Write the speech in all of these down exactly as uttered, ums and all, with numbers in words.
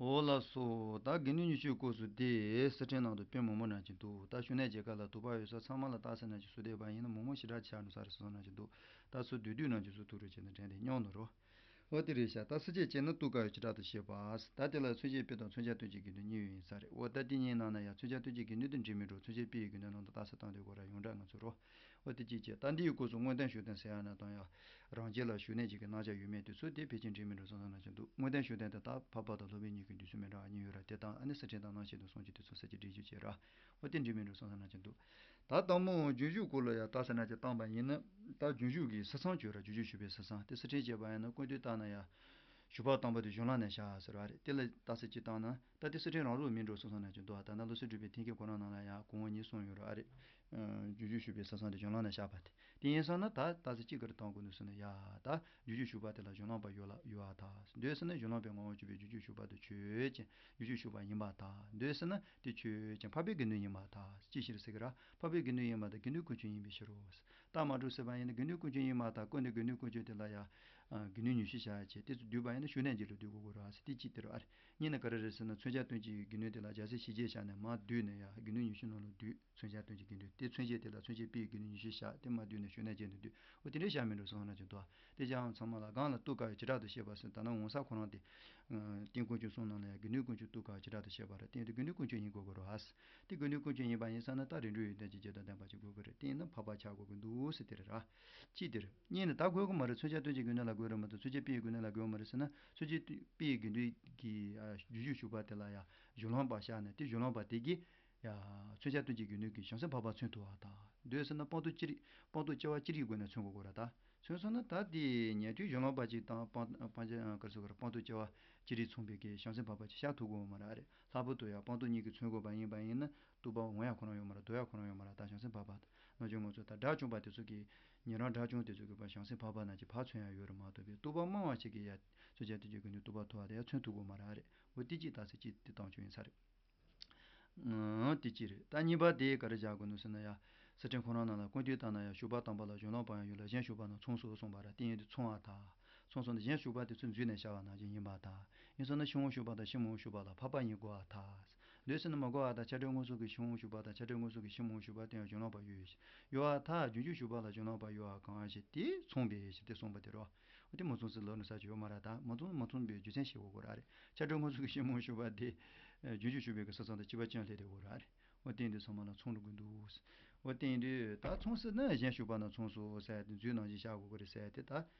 འོ་ལགས་སོ། ད་དགེ་འདུན་ཉི་ཤུའི་སྐོར་སུ་དེ་སི་ཁྲོན་ནང་དུ་དཔེ་མང་པོ་ནང་བཞིན་འདུག་ད་ཞུ་ནས་མཇལ་ཁ་ལ་དུ་བ་ཡོད་ས་ཚང་མ་ལ་ལྟ་ས་ནང་བཞིན་སུ་བསྡད་པ་ཡིན་ན་མང་པོ་ཞེ་དྲག་ཆགས་འགྲོ་ས་རེད་སོ་སོ་ནང་བཞིན་འདུག་ད་སུ་བསྡུས་བསྡུས་ནང་བཞིན་སུ་ཐུག་རོགས་བྱས་ནས་དྲན་ཏེ་སྙོམས་ནོ་རོ། འོ་དེ་རེད་ཤག་ད་སི་ཅེ་ཅེ་ནི་ཏུ་ཀ་ཡོ་ཅི་དྲག་ཏུ་ཤེས་པ། ད་དེ་ལ་མཚོན་བྱེད་དཔེ་དང་མཚོན་བྱ་སྟོན་བྱེད་དགེ་འདུན་གཉིས་ཡོད་ཡིན་ས་རེད། འོ་ད་དེ་གཉིས་ནང་ན་ཡང་མཚོན་བྱ་སྟོན་བྱེད་དགེ་འདུན་དེ་འབྲེལ་མི་འགྲོ། མཚོན་བྱེད་དཔེ་ཡི་དགེ་འདུན་ནང་དུ་ལྟ་ས་བཏང་དུས་གོ་ར་ཡོངས་གྲགས་ང་ཚོ་རོ། འོ་དེ་གཅིག་བྱས། ད་འདི་ཡི་སྐོར་སུ་དངོས་བསྟན་ཞུ་སྟོན་ཟེར་ཡ་ན་དང་ཡང་རང་རྒྱལ་ལ་ཞུ་ནས་ཅིག་གི་རྣམ་གཞག་ཡོད་མེད་དུས་ཚོད་དེ་ཕལ་ཆེར་འབྲེལ་མི་འགྲོ་སོང་སོང་ན་ཅིག་འདུག་དངོས་བསྟན་ཞུ་སྟོན་དེ་ད་འཕགས་པ་དང་སློབ་དཔོན་གཉིས་ཀྱི་འདུས་སྲོལ་མི་འདྲ་བ་གཉིས་ཡོད་ར། དེ་དང་ཨ་ནི་སི་ཁྲོན་དང་སྣང་ཞིག་ཏུ་སོང་ཅིག་དུས་ཚོད་ས་ཅིག་འབྲེལ་ཞུ་བྱས་ར། འོ་དེ་འབྲེལ་མི་འགྲོ་སོང་སོང་ན་ཅིག་འདུག་ད་དང་པོ་རྗེས་འཇུག་སྐོར་ལ་ཡང་ལྟ་ས་ན་ཅིག་བཏང་པ་ཡིན་ན། ད་རྗེས་འཇུག་གི་ས་མཚམས་བརྗོད་ར། རྗེས་འཇུག་ཞུ་བའི་ས་མཚམས་དེ་སི་ཁྲོན་བྱས་པ་ཡིན་ན་ཀུན་བཏུས་ལྟར་ན་ཡང་ཞུ་བ་དང་པོ་དེ་གཞུང་ལམ་ནས་བཞག་ཟེར་བ་རེད། དེ་ལ་ལྟ་ས་ཅིག་བཏང་ན། ད་དེ་སི་ཁྲོན་རང་ལུགས་མིན་འགྲོ་སོང་སོང་ན་ཅིག་འདུག་ད་ནང་ལོ་སི་འགྲུབ་པའི་ཐེམ་སྐས་ཁོ་རང་ནང་ལ་ཡང་གོང་འོག་གཉིས་གསུམ་ཡོད་ར་ཨ་རེད། རྗེས་འཇུག་ཞུ་བའི་ས་མཚམས་དེ་གཞུང་ལམ་ནས་བཞག་པ་དེ། དེ་ཡིན་སོང་ན་ད་ལྟ་ས་གཅིག་གི་རེ་བཏང་དགོས་འདུག་ཟེར་ན་ཡ། ད་རྗེས་འཇུག་ཞུ་བ་དེ་ལ་གཞུང་ལམ་པ་ཡོད་ལ་ཡོད་ཨ་ད། འདོད་ཟེར་ན་གཞུང་ལམ་པའི་ངོ་བོ་གཅིག་པའི་རྗེས་འཇུག་ཞུ་བ་དེ་ཆོས་ཅན། རྗེས་འཇུག་ཞུ་བ་ཡིན་པ་ད། འདོད་ཟེར་ན་དེ་ཆོས་ཅན། འཕགས་པའི་དགེ་འདུན་ཡིན་པ་ད། ཅི་ཕྱིར་ཟེར་གི་ར། འཕགས་པའི་དགེ་འདུན་ཡིན་པ་ད་དགེ་འདུན་ཀུན་སྤྱོད་ཡིན་པའི་ཕྱིར་རོ། རྟགས་མ་གྲུབ་ཟེར་བ་ཡིན་ན་དགེ་འདུན་ཀུན་སྤྱོད་ཡིན་པ་ད། ཀུན་ནས་དགེ་འདུན་ཀུན་སྤྱོད་དེ་ལ་ཡ། དགེ་འདུན་ཉི་ཤུ་བཞག་བྱས་དེ་ཚོ་བསྡུས་པ་ཡིན་ན་ཞུ་ནས་རྗེས་ལ་བསྡུ་དགོས་ཀྱི་རེད་ཟེར་དེ་གཅིག་དེ་རེད་ཨ་རེད། གཉིས་ནི་ག་རེ་རེད་ཟེར་ན་མཚོན་བྱ་སྟོན་བྱེད་ཀྱི་དགེ་འདུན་དེ་ལ་རྒྱལ་སྲས་ཞི་རྒྱས་བཞག་ནས་མར་བསྡུས་ནས་ཡ་དགེ་འདུན་ཉི་ཤུ་ནང་ལ་བསྡུས། མཚོན་བྱ་སྟོན་བྱེད་ཀྱི་དགེ་འདུན་དེ་མཚོན་བྱེད་དེ་ལ་མཚོན་བྱེད་དཔེ་ཡི་དགེ་འདུན་ཉི་ཤུ་བཞག་དེ་མར་བསྡུས་ནས་ཞུ་ནས་རྗེས་ལ་བསྡུས། འོ་དེ་འདྲའི་བཞག་མི་འགྲོ་སོང་ན་ཅིག་འདུག་དེ་བཞག་ཚང་མ་ལ་གང་ལ་ཏུ་ཀ་ཡོ་ཇི་ལྟར་དུ་ཤེས་པ་ཟེར་ད་ནང་ངོ་ས་ཁོ་རང་དེ། རྟེན་དཀོན་མཆོག་གསུམ་ནང་ལ་ཡང་དགེ་འདུན་དཀོན་མཆོག་ཏུ་ཀ་ཡོ་ཇི་ལྟར་དུ་ཤེས་པ་རེད། རྟེན་དེ་དགེ་འདུན་དཀོན་མཆོག་ཡིན་དགོས་ཀྱི་རེད་ཨ། དེ་དགེ་འདུན་དཀོན་མཆོག་ཡིན་པ་ཡིན་ཙང་ན་ད་རིགས་འགྲོ་ཡོན་ཏན་གྱི་རྗེས་ཟློས་ལྡན་པ་ཅིག་དགོས་ཀྱི་རེད། དེ་ཡིན་ན་འཕགས་པ་ཆགས་དགོས་ཀྱི་འདུག་ཟེར་དེ་རེད་ར། གཅིག་དེ་རེད། གཉིས་ནི་ད་དགོས་ཀྱི་མ་རེད། མཚོན་བྱ་སྟོན་བྱེད་དགེ་འདུན་ལ་དགོས་རེད་མ་གཏོགས་མཚོན་བྱེད་དཔེ་ཡི་དགེ་འདུན་ལ་དགོས་མ་རེད་ཟེར་ན། མཚོན་བྱེད་དཔེ་ཡི་དགེ་འདུན་གྱི་རྗེས་འཇུག་ཞུ་བ་དེ་ལ་ཡང་གཞུང་ལམ་པ་བཞག་ནས་དེ་གཞུང་ལམ་པ་དེ་གིས་ཡང་མཚོན་བྱ་སྟོན་བྱེད་དགེ་འདུན་གྱི་བྱང་སེམས་འཕགས་པ་མཚོན་ཐུབ་པ་དང་། འདོད་ཟེར་ན་སྤངས་རྟོགས་ཅི་རིགས་སྤངས་རྟོགས་སྐྱེ་བ་ཅི་རིགས་སྒོ་ནས་མཚོན་དགོས་ཀྱི་རེད་ད། མཚོན་སོང་ན་ད་དེ་ཉན་ཐོས་གཞུང་ལམ་པ་ཅིག་དང་སྤང་སྤང་བྱ་ག་རེ་ཟེར་དགོས་རེད། སྤངས་རྟོགས་སྐྱེ་བ་ཅི་རིགས་མཚོན་པའི་གི་བྱང་སེམས་འཕགས་པ་ཅིག་ཤར་ཐུབ་ཀྱི་ཡོད་མ་རེད་ཨ་རེད། ལྷག་པར་དུ་ཡང་སྤངས་རྟོགས་གཉིས་ཀྱིས་མཚོན་དགོས་པ་ཡིན་པ་ཡིན་ན། རྟོགས་པ་འོང་ཡ་ཁོ་རང་ཡོད་མ་རེད། ལྡོག་ཡ་ཁོ་རང་ཡོད་མ་རེད། ད་བྱང་སེམས་འཕགས་པ་ད་ནང་བཞིན་ང་ཚོ་ད་དགྲ་བཅོམ་པ་དེ་ཚོ་གི་ཉན་རང་དགྲ་བཅོམ་དེ་ཚོ་གི་བྱང་སེམས་འཕགས་པ་ན་ཅིག་ཕར་མཚོན་ཡ་ཡོད་རེད་མ་གཏོགས་པའི་རྟོགས་པ་མང་བ་ཞིག་གིས་ཡ་མཚོན་བྱ་སྟོན་བྱེད་དགེ་འདུན་རྟོགས་པ་ཐོབ་པ་དེ་ཡ་མཚོན་ཐུབ་ཀྱི་ཡོད་མ་རེད་ཨ་རེད། འོ་དེ་གཅིག་ད་ཚེ་གཅིག་དེ་བཏང་ཆོག་ཡིན་ས་རེད། ཨང་། དེ་གཅིག་རེད། ད་གཉིས་པ་དེ་ག་རེ་བཞག་དགོས་ནོ་ཟེར་ན་ཡ། སི་ཁྲོན་ཁོ་རང་ནང་ལ་ཀུན་བཏུས་ལྟར་ན་ཡ་ཞུ་བ་དང་པོ་ལ་གཞུང་ལམ་པ་ཡང་ཡོད་ལ་གཞན་ཞུ་བ་ན་མཚུངས་སོ་གསུངས་པ་ར། དེ་ཡིན་དུས་མཚུངས་པ་དང་། མཚུངས་སོ་ནི་གཞན་ཞུ་བ་དེ་ཚོ་འཛུལ་ནས་བཞག་པ་ནང་བཞིན་ཡིན་པ་དང་། ཡིན་སོང་ན་ཤིང་འོག་ཞུ་བ་དང་ཤིང་འོག་ཞུ་བ་ལ་འཕགས་པ་ཡིན་དགོས་པར་ཐལ། འདོད་ཟེར་ན་མ་དགོས་པར་ཐལ། ཆ་འདྲ་དངོས་སུ་གི་ཤིང་འོག་ཞུ་བ་དང་ཆ་འདྲ་དངོས་སུ་གི་ཤིང་འོག་ཞུ་བ་དེ་ཡང་གཞུང་ལམ་པ་ཡོད་ཡོད་ཡོད་པར་ཐལ། རྗེས་འཇུག་ཞུ་བ་ལ་གཞུང་ལམ་པ་ཡོད་པ་གང་ཞིག་དེ་མཚུངས་པས་ཞེས་དེ་གསུངས་པ་དེ་རོ། འོ་དེ་མ་མཚུངས་ཟེར་ལབ་ནས་ས་ཆ་ཡོད་མ་རེད་ད། མ་མཚུངས་མ་མཚུངས་པའི་རྒྱུ་མཚན་ཤེས་དགོས་ཀྱི་རེད། ཆ་འདྲ་དངོས་སུ་གི་ཤིང་འོག་ཞུ་བ་དེ། རྗེས་འཇུག་ཞུ་བའི་གི་ས་མཚམས་དང་གཅིག་པ་ཅན་སླེབས་བསྡད་ཡོད་རེད། འོ་དེ་འདི་ཚང་མ་ལ་མཚུངས་འགྲོ་གི་འདུག་འོ་དེ་འདི་ད་མཚུངས་ཟེར་ན་གཞན་ཞུ་བ་ན་མཚུངས་སོ་ཟེར་ཏེ་འཛུལ་ནང་བཞིན་བཞག་དགོས་ཀྱི་རེད་ཟེར་ཏེ་ད་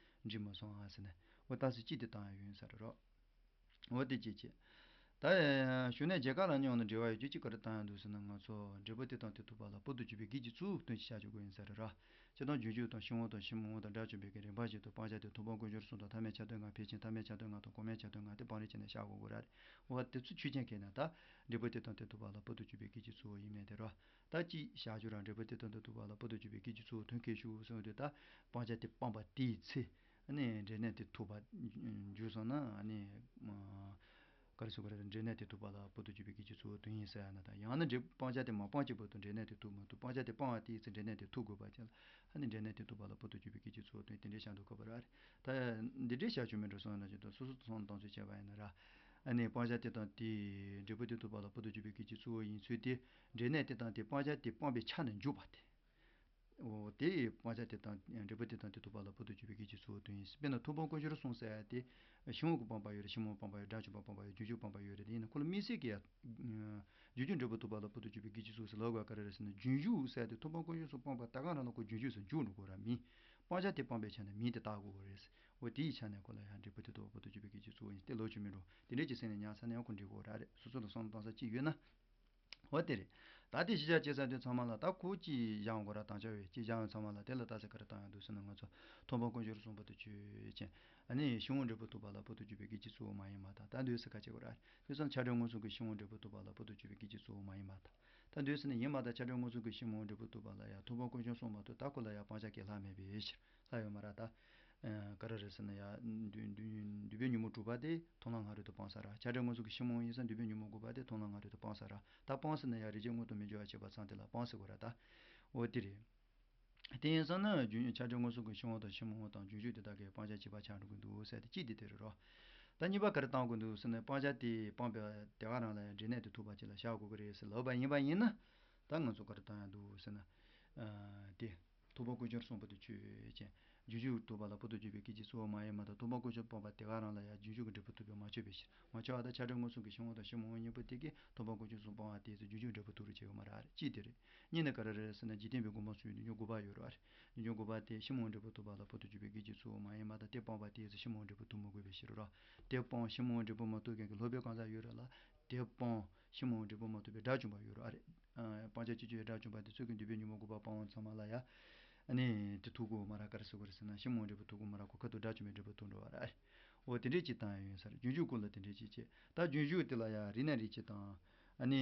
འགྲིག་མ་སོང་ཨ་ཟེར་ནས། འོ་ད་སུ་གཅིག་དེ་བཏང་ཡ་ཡོད་ས་རེད་རོ། འོ་དེ་གཅིག་བྱས། ད་ཞུ་ནས་རྒྱལ་ཁ་ལ་སྙོམས་ནས་འབྲེལ་བ་ཡོད་རྒྱུ་གཅིག་ག་རེ་བཏང་ཡ་འདུག་ཟེར་ན། ང་ཚོ་འབྲས་བུ་དེ་དང་དེ་ཐུག་པ་ལ་བར་དུ་གཅོད་པའི་དགེ་བཅུའི་གཙོ་བོ་སྟོན་ཅིག་བྱ་ཆོག་གི་ཡིན་ས་རེད་ར། སྤྱིར་བཏང་རྗེས་འཇུག་དང་ཤིང་འོག་དང་ཤིང་མོ་དང་དགྲ་བཅོམ་པའི་གི་རིམ་པ་བཞིན་དུ་སྤང་བྱ་དེ་ཐོབ་དཔང་དཀོན་མཆོག་གསུམ་དང་ཐ་མལ་ཆ་མཐུན་ལྔ། ཕལ་ཆེར་ཐ་མལ་ཆ་མཐུན་ལྔ་དང་གོང་མའི་ཆ་མཐུན་ལྔ་དེ་སྤང་རེས་བྱས་ནས་བཞག་དགོས་ཀྱི་རེད། འོ་དེ་ཚོ་ཆོས་ཅན་གལ་ན་ད་འབྲས་བུ་དེ་དང་དེ་ཐུག་པ་ལ་བར་དུ་གཅོད་པའི་དགེ་བཅུའི་གཙོ་བོ་ཡིན་མིན་དེ་རེད། ད་ཅིག་བཞག་རྒྱུ་ར། འབྲས་བུ་དེ་དང་དེ་ཐུག་པ་ལ་བར་དུ་གཅོད་པའི་དགེ་བཅུའི་གཙོ་བོ་དོན་གལ་ཞུ་གསུངས་དུས་ད་སྤང་བྱ་དེ་སྤངས་པ་དེའི་ཚེ། ཨ་ནི་འབྲས་གནས་དེ་ཐུག་པ་འཇུག་སོང་ན་ཨ་ནི། ག་རེ་ཟེར་དགོས་རེད། འབྲས་གནས་དེ་ཐུག་པ་ལ་བར་དུ་གཅོད་པའི་དགེ་བཅུའི་གཙོ་བོ་དོན་ཡིན་ཟེར་ཡ་ན་ད། ཡང་ན་འབྲས་སྤང་བྱ་དེ་མ་སྤངས་ཀྱི་བར་དུ་འབྲས་གནས་དེ་ཐུག་མ་ཐུབ། སྤང་བྱ་དེ་སྤངས་པ་དེའི་ཚེ་འབྲས་གནས་དེ་ཐུག་དགོས་པ་ཅན་ལ་ཨ་ནི་འབྲས་གནས་དེ་ཐུག་པ་ལ་བར་དུ་གཅོད་པའི་དགེ་བཅུའི་གཙོ་བོ་དོན་དེ་འདྲའི་བྱ་འདུག་ག་པ་ར་རེད། ད་འདི་འདྲའི་བྱ་ཆོག་མིན་འགྲོ་སོང་ན་ཅིག་ད་སོ་སོ་སོང་དང་ཚོད་བྱས་པ་ཡིན་ན་ར། ཨ་ནི་སྤང་བྱ་དེ་དང་དེ་འབྲས་བུ་དེ་ཐུག་པ་ལ་བར་དུ་གཅོད་པའི་དགེ་བཅུའི་གཙོ་བོ་ཡིན་ཚུལ་དེ། འབྲས་གནས་དེ་དང་དེ་སྤང་བྱ་དེ་སྤངས་པའི་ཆ་ནས་འཇུག་པ་དེ། འོ་དེ་ཡི་སྤང་བྱ་དེ་དང་འབྲས་བུ་དེ་དང་དེ་ཐུག་པ་ལ་བར་དུ་གཅོད་པའི་དགེ་བཅུའི་གཙོ་བོ་དོན་ཡིན། དཔེར་ན་ཐོབ་དཔང་དཀོན་མཆོག་གསུམ་ཟེར་ཡ་དེ། ཤིང་འོག་གི་སྤངས་པ་ཡོད་རེད། ཤིང་མོ་སྤངས་པ་ཡོད། དགྲ་བཅོམ་པ་སྤངས་པ་ཡོད། རྗེས་འཇུག་སྤངས་པ་ཡོད་རེད། དེ་ཡིན་ན་ཁོ་ལ་དམིགས་བསལ་གྱི་ཡ། རྗེས་འཇུག་འབྲས་བུ་ཐུག་པ་ལ་བར་དུ་གཅོད་པའི་དགེ་བཅུའི་གཙོ་བོ་ཟེར་ལབ་དགོས་ག་རེ་རེད་ཟེར་ན། རྗེས་འཇུག་ཟེར་ཡ་དེ་ཐོབ་དཔང་དཀོན་མཆོག་གསུམ་སྤངས་པ་ད་ག་རང་ལ་ཁོ་རྗེས་འཇུག་ཟེར་འཇུག་འགྲོ་དགོས་ར་མིན། སྤང་བྱ་དེ་སྤངས་པའི་ཆ་ནས་མིན་དེ་བཏགས་དགོས་རེད། འོ་དེ་ཡི་ཆ་ནས་ཁོ་ལ་ཡང་འབྲས་བུ་དེ་ཐུག་པ་བར་དུ་གཅོད་པའི་དགེ་བཅུའི་གཙོ་བོ་ཡིན་ཏེ་ལོག་ཆོག་མིན་འགྲོ། དེ་འདྲས་ཀྱི་སེམས་ནས་ཉར་ཚར་ན་ཡང་ཁོ་འགྲིག་གི་རེད། སོ་སོ་ལ་བསམ་བློ་གཏོང་ས་གཅིག་ཡོད་ན། འོ་དེ་རེད། ད་དེ་གཞི་བཞག་བྱེད་ས་དེ་ཚང་མ་ལ་ད་ཁོ་གཅིག་བཞག་དགོས་ར། དང་ཆ་བས་གཅིག་བཞག་ཡོང་ཚང་མ་ལ་དེ་ལ་ལྟ་ས་ག་རེ་བཏང་ཡོང་འདུག་ཟེར་ན། ང་ཚོ་ཐོབ་དཔང་དཀོན་མཆོག་གསུམ་བར་དུ་གཅོད་ཅན། ཨ་ནི་ཤིང་འོག་འབྲས་བུ་ཐུག་པ་ལ་བར་དུ་གཅོད་པའི་དགེ་བཅུའི་གཙོ་བོ་མ་ཡིན་པ་དང་། ད་འདོད་ས་ག་བྱེད་དགོས་ར། དེ་ཚང་ཆ་འདྲ་མངོན་སུམ་གྱི་ཤིང་འོག་འབྲས་བུ་ཐུག་པ་ལ་བར་དུ་གཅོད་པའི་དགེ་བཅུའི་གཙོ་བོ་མ་ཡིན་པ་དང་། ད་འདོད་ས་ནི་ཡིན་པ་དང་ཆ་འདྲ་མངོན་སུམ་གྱི་ཤིང་འོག་འབྲས་བུ་ཐུག་པ་ལ་ཡང་ཐོབ་དཔང་དཀོན་མཆོག་གསུམ་མ་གཏོགས་ད་ཁོ་ལ་ཡང་སྤང་བྱ་གང་ལྷག་མེད་པའི་ཕྱིར་ལྷག་ཡོད་མ་ར། ད། ག་རེ་རེད་ཟེར་ན་ཡ། འདོད་འདོད་འདོད་པའི་ཉོན་མོངས་དྲུག་པ་དེ་མཐོང་ལམ་སྔ་རོལ་དུ་སྤངས་ས་ར། ཆ་འདྲ་མངོན་སུམ་གྱི་ཤིང་མོ་ཡིན་ས་འདོད་པའི་ཉོན་མོངས་དགུ་པ་དེ་མཐོང་ལམ་སྔ་རོལ་དུ་སྤངས་ས་ར། ད་སྤངས་ཟེར་ན་ཡ་རིགས་ཅན་མངོན་དུ་མི་འགྱུར་བ་བྱེད་པ་ཚང་དེ་ལ་སྤངས་ཟེར་དགོས་ར་ད། འོ་དེ་རེད། དེ་ཡིན་ཙང་ན་རྒྱུན་ཆ་འདྲ་མངོན་སུམ་གྱི་ཤིང་འོག་དང་ཤིང་མོ་འོག་དང་རྗེས་འཇུག་དེ་དག་གི་སྤང་བྱ་གཅིག་པ་ཆགས་འགྲོ་གི་འདུག་ཟེར་ཏེ་གཅིག་དེ་དེ་རེད་རོ། ད་གཉིས་པ་ག་རེ་བཏང་དགོས་འདུག་ཟེར་ན། སྤང་བྱ་དེ་སྤངས་པའི་དེ་ག་རང་ལ་ཡང་འབྲས་གནས་དེ་ཐུག་པ་ཅིག་ལ་བཞག་དགོས་ཀྱི་རེད་ཟེར་ལབ་པ་ཡིན་པ་ཡིན་ན། ད་ང་ཚོ་ག་རེ་བཏང་ཡག་འདུག་ཟེར་ན། ཨ། དེ། ཐུབ་པ་དཀོན་མཆོག་གསུངས་པ་དེ་ཆོས་ཅན། རྒྱུན་ཞུགས་ཐུབ་པ་ལ་བར་དུ་གཅོད་པའི་སྐད་ཅིག་གཙོ་བོ་མ་ཡིན་པར་ཐལ། ཐུབ་པ་དཀོན་མཆོག་སྤངས་པ་དེ་ག་རང་ལ་ཡང་རྒྱུན་ཞུགས་ཀྱི་འབྲས་བུ་ཐོབ་པས་མ་ཆོད་པའི་ཕྱིར། མ་ཆོད་པར་ཐལ། ཆ་འགྲིག་མངོན་སུམ་གྱི་ཕྱི་དབང་དང་ཕྱི་མ་དབང་གཉིས་པོ་དེ་གིས་ཐུབ་པ་དཀོན་མཆོག་གསུམ་སྤངས་པ་དེས་རྒྱུན་ཞུགས་འབྲས་བུ་ཐོབ་རུ་བྱེད་ཀྱི་མ་རེད། གཅིག་དེ་རེད། གཉིས་ནི་ག་རེ་རེད་ཟེར་ན། འཇིག་རྟེན་པའི་སྒོམ་སྤང་ཚུལ་རྒྱུན་ཞུགས་དགུ་པ་ཡོད་རེད། རྒྱུན་ཞུགས་དགུ་པ་དེ་ཕྱི་མ་དབང་འབྲས་བུ་ཐོབ་པ་ལ་བར་དུ་གཅོད་པའི་སྐད་ཅིག་གཙོ་བོ་མ་ཡིན་པར་ཐལ། དེ་སྤངས་པ་དེས་ཕྱི་མ་དབང་འབྲས་བུ་ཐོབ་མི་དགོས་པའི་ཕྱིར་རོ། དེ་སྤངས་ཕྱི་མ་དབང་འབྲས་བུ་མ་ཐོབ་མཁན་གྱི་སློབ་དཔོན་གང་ཟག་ཡོད་རེད་ལ། དེ་སྤངས་ཕྱི་མ་དབང་འབྲས་བུ་མ་ཐོབ་པའི་དགྲ་བཅོམ་པ་ཡོད་རེད། ཨ་རེ། ཨ། སྤང་བྱ་སྤྱི་སྤྱོད་ཀྱི་དགྲ་བཅོམ་པ་དེ་ཚོས་ཀྱང་འདུས་པའི་ཉོན་མོངས་དགུ་པ་སྤངས་པ་ཚང་མ་ལ་ཡ། ཨ་ནི་དེ་ཐུག་གོ་མ་ར། ག་རེ་ཟེར་དགོས་རེད་ཟེར་ན། ཕྱི་མ་དབང་འབྲས་བུ་ཐོབ་གོ་མ་ར། གོ་ཁ་ཐུག་དགྲ་བཅོམ་པའི་འབྲས་བུ་ཐོབ་འགྲོ་བ་རེད། ཨ་རེ། འོ་དེ་འདྲས་ཅིག་བཏང་ཡ་ཡོད་ས་རེད། རྒྱུན་ཞུགས་སྐོར་ལ་དེ་འདྲས་ཅིག་བྱས། ད་རྒྱུན་ཞུགས་དེ་ལ་ཡ་རིགས་གནས་རིགས་གཅིག་དང་། ཨ་ནི་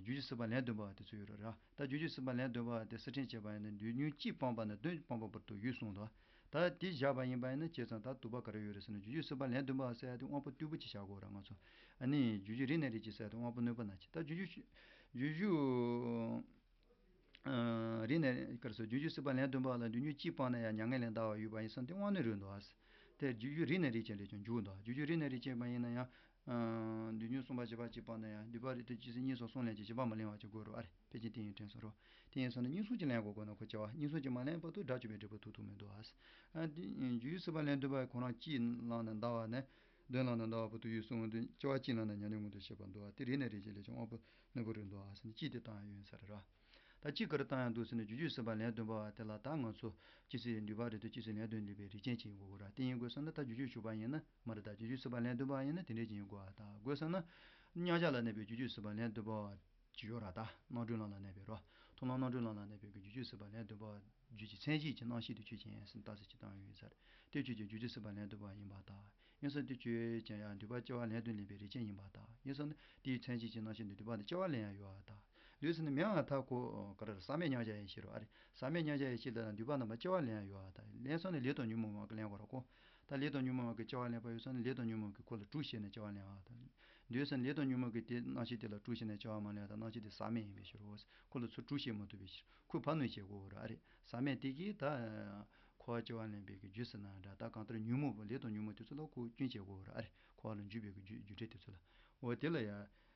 རྒྱུན་ཞུགས་སྲིད་པ་ལན་བདུན་པ་དེ་ཚོ་ཡོད་རེད་ར། ད་རྒྱུན་ཞུགས་སྲིད་པ་ལན་བདུན་པ་དེ་སུ་འདྲེན་བྱས་པ་ཡིན་ན། དུས་ཡུན་གཅིག་སྤངས་པ་ན་བདུན་སྤངས་པ་བར་དུ་ཡོད་གསུངས་འདུག། ད་དེ་བཞག་པ་ཡིན་པ་ཡིན་ན་བྱས་ཙང་ད་དུ་བ་ག་རེ་ཡོད་རེད་ཟེར་ན། རྒྱུན་ཞུགས་སྲིད་པ་ལན་བདུན་པ་ཟེར་ཡ་དེ་དབང་པོ་རྟུལ་པོ་ཅིག་བཞག་དགོས་ར་ང་ཚོ། ཨ་ནི་རྒྱུན་ཞུགས་རིགས་གནས་རིགས་གཅིག་ཟེར་ཡ་དེ་དབང་པོ་རྣོན་པོ་སྣ་གཅིག། ད་རྒྱུན་ཞུགས། རྒྱུན་ཞུགས། ཨ། རིགས་གནས་ག་རེ་ཟེར། རྒྱུན་ཞུགས་སྲིད་པ་ལན་བདུན་པ་ལ་དུས་ཡུན་གཅིག་སྤངས་ན་ཡང་མྱ་ངན་ལས་འདའ་བ་ཡོད་པ་ཡིན་ཙང་དེ་དབང་རྣོན་རུ་འདུག་ཨ། དེ་རྒྱུན་ཞུགས་རིགས་གནས་རིགས་གཅིག་ལས་ཀྱང་འཇུག་འདུག། རྒྱུན་ཞུགས་རིགས་གནས་རིགས་གཅིག་པ་ཡིན་ན་ཡང་། ཨ། དུས་ཡུན་གསུམ་པ་བཞི་པ་གཅིག་སྤངས་ན་ཡང་འདུས་པ་རིགས་གཏེར་སྤྱི་སྲིད་གཉིས་སོགས་གསུམ་ལས་ཀྱང་བཞི་པ་མ་ལེན་པ་ཅིག་དགོས་རེད་ཨ་རེ། ཕལ་ཆེར་དེ་ཡིན་དྲན་སོང་རོ། དེ་ཡིན་སོང་ན་གཉིས་གསུམ་ཅིག་ལེན་དགོས། དགོས་ན་ཁོ་སྐྱེ་བ་གཉིས་གསུམ་ཅིག་མ་ལེན་བར་དུ་དགྲ་བཅོམ་པའི་འབྲས་བུ་ཐོབ་ཐུབ་མི་འདུག་ཨ། ཨ། དེ་རྒྱུན་ཞུགས་སྲིད་པ་ལན་བདུན་པ་ཁོ་རང་གཅིག་བླངས་ནས་འདའ་བ་ནས། བདུན་བླངས་ནས་འདའ་བ་བར་དུ་ཡོད་གསུངས་དུས་སྐྱེ་བ་གཅིག་བླངས་ནས་མྱ་ངན་མངོན་དུ་བྱེད་པ་འདུག་ཨ། དེ་རིགས་གནས་རིགས་གཅིག་ལས་ཀྱང་དབང་པོ་རྣོན་པོ་རུ་འདུག་ཨ་ཟེར་ནས་གཅིག་དེ་བཏང་ཡ་ཡོད་ས་རེད་ར། ད་གཅིག་ག་རེ་བཏང་ཡ་འདུག་ཟེར་ན། རྒྱུན་ཞུགས་སྲིད་པ་ལན་བདུན་པ་དེ་ལ་ད་ང་ཚོ་སྤྱི་སྲིད་འདུས་པ་རིགས་གཏེར་སྤྱི་སྲིད་ལན་བདུན་ལེན་པའི་རིགས་ཅན་ཅིག་ཡིན་དགོས་ར། དེ་ཡིན་དགོས་ས་ན་ད་རྒྱུན་ཞུགས་ཞུགས་པ་ཡིན་ན་མ་རེད། ད་རྒྱུན་ཞུགས་སྲིད་པ་ལན་བདུན་པ་ཡིན་ན་དེ་འདྲས་ཅིག་ཡིན་དགོས་ཨ། ད་དགོས་ས་ན། མཉམ་གཞག་ལ་གནས་པའི་རྒྱུན་ཞུགས་སྲིད་པ་ལན་བདུན་པ་ཅིག་ཡོད་ར། ད་རྣམ་གྲོལ་ལམ་ལ་གནས་པའི་རོ། མཐོང་ལམ་རྣམ་གྲོལ་ལམ་ལ་གནས་པའི་གི་རྒྱུན་ཞུགས་སྲིད་པ་ལན་བདུན་པ་རྒྱུད་ཀྱི་མཚན་གཞི་གི་རྣམ་ཤེས་དེ་ཆོས་ཅན་ཡིན་ཟེར་ནས་རྟགས་གསལ་གཅིག་བཏང་ཡོད་ས་རེད། དེ་ཆོས་ཅན་རྒྱུན་ཞུགས་སྲིད་པ་ལན་བདུན་པ་ཡིན་པར་ཐལ། ཡིན་ཙང་དེ་ཆོས་ཅན་ཡང་འདུས་པ་སྐྱེ་བ་ལན་བདུན་ལེན་པའི་རིགས་ཅན་ཡིན་པར་ཐལ། ཡིན་ཙང་ནི་དེའི་མཚན་གཞི་གི་རྣམ་ཤེས་འདི་འདུས་པ་དང་སྐྱེ་བ་ལེན་ཡང་ཡོད་པར་ཐལ། འདུག་ཟེར་ནས་མིན་པར་ཐལ། ཁོ་ག་རེ་ཟེར། ཟག་མེད་མཉམ་གཞག་ཡེ་ཤེས་རོ་ཨ་རེ། ཟག་མེད་མཉམ་གཞག་ཡེ་ཤེས་ལ་འདུས་པ་རྣམ་པ་སྐྱེ་བ་ལེན་ཡང་ཡོད་པར་ཐལ། ལེན་སོང་ནས་ལས་དང་ཉོན་མོངས་པ་གིས་ལེན་དགོས་ར་ཁོ། ད་ལས་དང་ཉོན་མོངས་པ་གིས་སྐྱེ་བ་ལེན་པ་ཡོད་སོང་ནས་ལས་དང་ཉོན་མོངས་པ་གིས་ཁོ་ལ་དཀྲུག་བྱས་ནས་སྐྱེ་བ་ལེན་པར་ཐལ། འདུག་ཟེར་ནས་ལས་དང་ཉོན་མོངས་པ་གིས་དེ་རྣམ་ཤེས་དེ་ལ་དཀྲུག་བྱས་ནས་སྐྱེ་བ་མ་ལེན་པར་ཐལ། རྣམ་ཤེས་དེ་ཟག་མེད་ཡིན་པའི་ཕྱིར་རོ། ཁོ་ལ་ཚུར་དཀྲུག་བྱེད་མ་ཐུབ་པའི་ཕྱིར། ཁོས་ཕར་གནོན་བྱེད་དགོས་ར་ཨ་རེ། ཟག་མེད་དེ་གིས་ད་འཁོར་བ་སྐྱེ་བ་ལེན་པའི་གི་རྒྱུ་ཟེར་ན་འདྲ། ད་གང་ལྟར་ཉོན་མོངས་པ་ལས་དང་ཉོན་མོངས་དེ་ཚོ་ལ་ཁོ་སྐྱོན་བྱེད་དགོས་ར་ཨ་རེ། འཁོར་བ་ལ་འཇུག་པའི་གི་རྒྱུ་རྒྱུ་འབྲས་དེ་ཚོ་ལ། འོ་དེ་ལ་ཡ།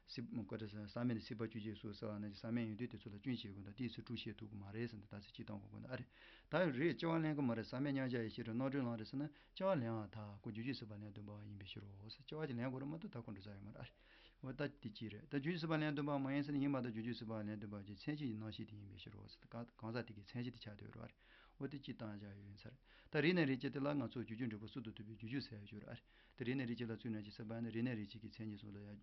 སྲིད་པ་ཟག་མེད་ནི་སྲིད་པ་བཅུ་གཅིག་སོགས་ཟེར་བ་ན་ཟག་མེད་ཡིན་དུས་དེ་ཚོ་ལ་སྐྱོན་བྱེད་དགོས་འདུག། དེའི་ཚེ་དཀྲུག་བྱེད་ཐུབ་ཀྱི་མ་རེད་ཟེར་ནས་རྟགས་གསལ་གཅིག་བཏང་དགོས་ཀྱི་འདུག་ཨ་རེ། ད་རེད། སྐྱེ་བ་ལེན་གྱི་མ་རེད། ཟག་མེད་མཉམ་གཞག་ཡེ་ཤེས་རེད། རྣམ་གྲོལ་ལམ་རེད་ཟེར་ན་སྐྱེ་བ་ལེན་པར་ཐལ། ཁོ་རྒྱུན་ཞུགས་སྲིད་པ་ལན་བདུན་པ་ཡིན་པའི་ཕྱིར་རོ་ཟེར། སྐྱེ་བ་ཅིག་ལེན་དགོས་རེད་མ་གཏོགས་ད་ཁོ་འགྲོ་ས་ཡོད་མ་རེད་ཨ་རེ། འོ་ད་དེ་གཅིག་རེད། ད་རྒྱུན་ཞུགས་སྲིད་པ་ལན་བདུན་པ་མ་ཡིན་ཟེར་ན་ཡིན་མ་གཏོགས་རྒྱུན་ཞུགས་སྲིད་པ་ལན་བདུན་པ་གི་མཚན་གཞི་ཡི་རྣམ་ཤེས་དེ་ཡིན་པའི་ཕྱིར་རོ་ཟེར། གང་གང་ཟག་དེ་གི་མཚན་གཞི་དེ་ཆགས་བསྡད་ཡོད་རེད་ཨ་རེ། འོ་དེ་གཅིག་བཏང་བཞག་ཡོད་ཡིན་ས་རེད། ད་རིགས་གནས་རིགས་གཅིག་དེ་ལ་ང་ཚོ་རྒྱུ་རྒྱུད་འབྲས་བུ་གསུམ་དུ་ཐུབ་པའི་རྒྱུན་ཞུགས་ཟེར་ཡ་ཡོད་རེད་ཨ་རེ། ད་རིགས་གནས་རིགས་གཅིག་ལ་བཙུན་ནས་ཅིག་ཟེར་བ་ནི་རིགས་གནས་རིགས་གཅིག་གི་མཚན་ཉིད་སོགས་ལ་ཡ།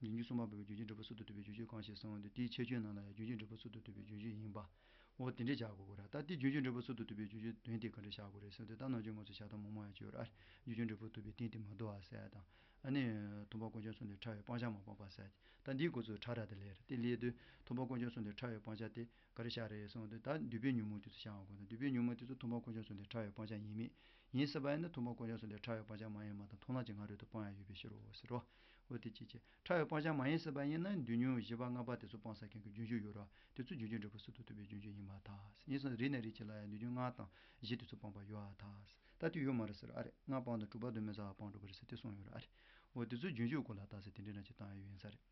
རྒྱུན་ཞུགས་གསུམ་པ་བོད་ཀྱི་རྒྱུ་རྒྱུད་འབྲས་བུ་གསུམ་དུ་ཐུབ་པའི་རྒྱུན་ཞུགས་གང་ཞིག་གསུངས་པ་འདི་དེའི་ཁྱད་ཆོས་རྣམས་ལ་ཡང་རྒྱུ་རྒྱུད་འབྲས་བུ་གསུམ་དུ་ཐུབ་པའི་རྒྱུན་ཞུགས་ཡིན་པ། འོ་དེ་འདྲས་བཞག་དགོས་ཀྱི་རེད། ད་དེ་རྒྱུ་རྒྱུད་འབྲས་བུ་གསུམ་དུ་ཐུབ་པའི་རྒྱུན་ཞུགས་དོན་དེ་ག་འདྲས་བཞག་དགོས་རེད་ཟེར་དུས་ད་ནམ་རྒྱུན་ང་ཚོ་བྱ་སྟངས་མང་མང་ཡང་ཅིག་ཡོད་རེད་ཨ། རྒྱུ་རྒྱུད་འབྲས་བུ་ཐུབ་པའི་རྟེན་དེ་མ་དོར་བ་ཟེར་ཡ་དང་། ཨ་ནི། མཐུན་པ་དཀོན་མཆོག་གསུམ་ལས་ཕྲ་བའི་སྤང་བྱ་མ་སྤངས་པ་ཟེར་ཡ་ཅིག། ད་འདིའི་སྐོར་ཚོ་ཕྲ་རགས་དེ་ལས་རེད། དེ་ལས་དུས་མཐུན་པ་དཀོན་མཆོག་གསུམ་ལས་ཕྲ་བའི་སྤང་བྱ་དེ། ག་རེ་བཞག་རེད་གསུངས་དུས་ད་འདུས་པའི་ཉོན་མོངས་དེ་ཚོ་བཞག་དགོས་ན། འདུས་པའི་ཉོན་མོངས་དེ་ཚོ་མཐུན་པ་དཀོན་མཆོག་གསུམ་ལས་ཕྲ་བའི་སྤང་བྱ་ཡིན་མིན། ཡིན་ཟེར་བ་ཡིན་ན་མཐུན་པ་དཀོན་མཆོག་གསུམ་ལས་ཕྲ་བའི་སྤང་བྱ་མ་ཡིན་མ་དང་མཐོང་ལམ་གྱི་སྔ་རོལ་དུ་སྤང་ཡ་ཡོད་པའི་ཕྱིར་རོ་ཟེར་རོ། འོ་དེ་ཅི་བྱེད། ཕྲ་བའི་སྤང་བྱ་མ་ཡིན་ཟེར་བ་ཡིན་ན་འདུས་ཉོན་བཞི་པ་ལྔ་པ་དེ་ཚོ་སྤངས་ས་མཁན་གྱི་རྒྱུན་ཞུགས་ཡོད་རོ། དེ་ཚོ་རྒྱུ་རྒྱུད་འབྲས་བུ་གསུམ་དུ་ཐུབ་པའི་རྒྱུན་ཞུགས་ཡིན་པར་ཐལ། ཡིན་ཙང་རིགས་གནས་རིགས་གཅིག་ལ་ཡང་འདུས་ཉོན་ལྔ་དང་བཞི་དེ་ཚོ་སྤངས་པ་ཡོད་པར་ཐལ། ད་དེ་ཡོད་མ་རེད་ཟེར་ཨ་རེ། ལྔ་སྤངས་དང་དྲུག་པ་གདོད་མའི་རྩ་བ་སྤངས་འགྲོ་གི་རེད་ཟེར་དེ་གསུངས་ཡོད་རེད་ཨ་རེ། འོ་དེ་ཚོ་རྒྱུན་ཞུགས་སྐོར་ལ་རྟགས་གསལ་དེ་འདྲའི་རྣམ་གཅིག་བཏང་ཡོད་ཡིན་ས་རེད།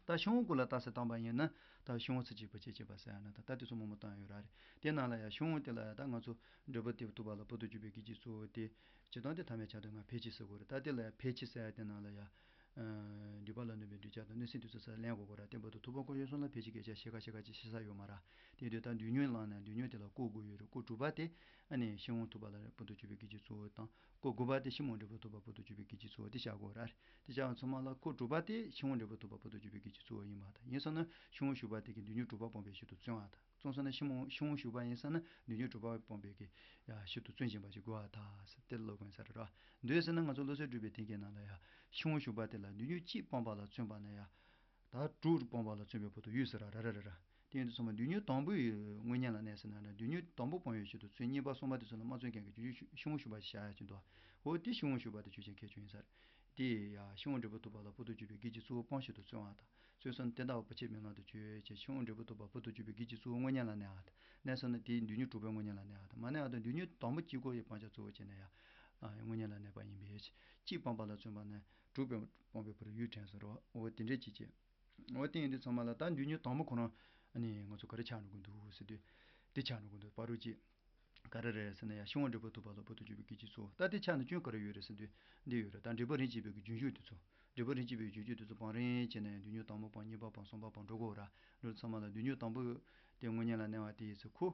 ད་ཕྱི་དབང་སྐོར་ལ་རྟགས་གསལ་བཏང་པ་ཡིན་ན། ད་ཕྱི་དབང་ཚུལ་གཅིག་པ་ཆོས་ཅན་པ་ཟེར་ཡ་ན་ད་ལྟ་དེ་ཚོ་མང་པོ་བཏང་ཡོད་ར་རེད། དེ་ནང་ལ་ཡང་ཕྱི་དབང་དེ་ལ་ཡང་ད་ང་ཚོ་འབྲས་བུ་སྟེ་ཐུབ་པ་ལ་བར་དུ་གཅོད་པའི་སྐད་ཅིག་གཙོ་བོ་དེ། སྤྱིར་བཏང་དེ་ཐ་མལ་ཆ་མཐུན་ངང་ཕལ་ཆེར་ཟེར་དགོས་རེད། ད་དེ་ལ་ཡང་ཕལ་ཆེར་ཟེར་ཡ་དེ་ནང་ལ་ཡང་། ཨ། འདུས་པ་ལ་གནོད་པའི་འདོད་ཆགས་དང་གནོད་སེམས་དེ་ཚོ་ས་ལེན་དགོས་ཀྱི་ར། དེ་བར་དུ་ཐུབ་པ་དཀོན་མཆོག་གསུམ་ལ་ཕལ་ཆེར་སྐད་ཆ་བཤད་ཁ་བཤད་ཁ་ཅིག་བཤད་ས་ཡོད་མ་ར། དེ་དུས་ད་འདུས་ཉོན་བླངས་ན་འདུས་ཉོན་དེ་ལ་བཀོལ་དགོས་ཡོད་རེད། བཀོལ་དྲུག་པ་དེ། ཨ་ནི་ཕྱི་དབང་ཐུབ་པ་ལ་བར་དུ་གཅོད་པའི་སྐད་ཅིག་གཙོ་བོ་དང་། བཀོལ་དགུ་པ་དེ་ཕྱི་མ་དབང་འབྲས་བུ་ཐོབ་པ་བར་དུ་གཅོད་པའི་སྐད་ཅིག་གཙོ་བོ་དེ་བཞག་དགོས་ར། དེ་བཞག་པ་ཚང་མ་ལ་བཀོལ་དྲུག་པ་དེ་ཕྱི་དབང་འབྲས་བུ་ཐོབ་པ་བར་དུ་གཅོད་པའི་སྐད་ཅིག་གཙོ་བོ་ཡིན་པར་ཐལ། ཡིན་ཙང་ན་ཕྱི་དབང་ཞུགས་པ་དེ་གིས་འདུས་ཉོན་དྲུག་པ་སྤངས་པའི་ཕྱིར་དུ་བརྩོན་པར་ཐལ། བརྩོན་ཟེར་ན་ཕྱི་དབང་ཕྱི་དབང་ཞུགས་པ་ཡིན་ཙང་ན་འདུས་ཉོན་དྲུག་པ་སྤངས་པའི་གི་ཕྱིར་དུ་བརྩོན་བཞིན་པ་ཞིག་དགོས་པར་ཐལ་ཟེར་དེ་ལ་སློབ་དགོས་ས་རེད་ར། འདུག་ཟེར་ན་ང་ཚོ་བློ་གསལ་སྒྲུབ་པའི་ཐེག་ཆེན་ནང་ལ་ཡང་ཕྱི་དབང་ཞུགས་པ་དེ་ལ་འདུས་ཉོན་གཅིག་སྤངས་པ་ལ་བརྩོན་པ་ན་ཡང་། ད་དྲུག་སྤངས་པ་ལ་བརྩོན་པའི་བར་དུ་ཡོད་ཟེར་ར་ར་ར་ར་ར། དེ་ཡིན་དུས་ཚང་མ་འདུས་ཉོན་དང་པོའི་དངོས་གཉེན་ལ་གནས་ཟེར་ན་འདྲ། འདུས་ཉོན་དང་པོ་སྤོང་བའི་ཕྱིར་དུ་བརྩོན། གཉིས་པ་གསུམ་པ་དེ་ཚོ་ལ་མ་བརྩོན་མཁན་གྱི་རྒྱུ་ཕྱི་དབང་ཞུགས་པ་ཞིག་བཞག་ཡ་ཅིག་འདུག། འོ་དེ་ཕྱི་དབང་ཞུགས་པ་དེ་ཆོས་ཅན་ཁྱད་ཆོས་ཡིན་ས་རེད། དེ་ཡང་ཕྱི་དབང་འབྲས་བུ་ཐོབ་པ་ལ་བར་དུ་གཅོད་པའི་སྐད་ཅིག་གཙོ་བོ་སྤོང་ཕྱིར་དུ་བརྩོན་པར་ཐལ། བརྩོན་ཟེར་ན་དེ་ལྟ་བུ་བར་ཆད་མེད་ལམ་དུ་གཅོད་ཅེས་ཕྱི་དབང་འབྲས་བུ་ཐོབ་པ་བར་དུ་གཅོད་པའི་སྐད་ཅིག་གཙོ་བོ་དངོས་གཉེན་ལ་གནས་པར་ཐལ། གནས་ཟེར་ན་དེ་འདུས་ཉོན་དྲུག་པའི་དངོས་གཉེན་ལ་གནས་པར་ཐལ། མ་གནས་པ་དང་འདུས་ཉོན་དང་པོ་གཅིག་པོ་ཡི་སྤང་བྱ་གཙོ་བོ་བྱས་ན་ཡང་། ཨ་དངོས་གཉེན་ལ་གནས་པ་ཡིན་པས། གཅིག་སྤངས་པ་ལ་བརྩོན་པ་ནི་དྲུག་སྤངས་པའི་བར་ཡུལ་དྲན་ཟེར་རོ། འོ་དེ་འདྲས་ཅིག་བྱས། འོ་དེ་ཡིན་དུས་ཚང་མ་ལ་ད་མདུན་ཉོན་དང་པོ་ཁོ་རང་ཨ་ནི་ང་ཚོ་ག་རེ་ཆགས་འགྲོ་གི་འདུག་ཟེར་དུས། དེ་ཆགས་འགྲོ་གི་འདུག་བར་རུ་ཅིག་ག་རེ་རེད་ཟེར་ན་ཡང་ཤིང་བ་འབྲས་བུ་ཐོབ་པ་ལ་བར་དུ་གཅོད་པའི་སྐད་ཅིག་གཙོ་བོ། ད་དེ་ཆ་ནས་སྐྱོན་ག་རེ་ཡོད་རེད་ཟེར་དུས་འདི་ཡོད་རེད། ད་འབྲས་བུ་རིན་ཆེན་པའི་གི་རྒྱུན་ཞུགས་དེ་ཚོ། འབྲས་བུ་རིན་ཆེན་པའི་རྒྱུན་ཞུགས་དེ་ཚོ་སྤང་རན་བྱས་ན་ཡང་མདུན་ཉོན་དང་པོ་སྤང་གཉིས་པ་སྤང་གསུམ་པ་སྤང་འགྲོ་དགོས་ར། འགྲོ་ཚང་མ་ལ་མདུན་ཉོན་དང་པོ་དེ་དངོས་གཉེན་ལ་གནས་པ་དེ་ཡིན་ཚེ་ཁོ་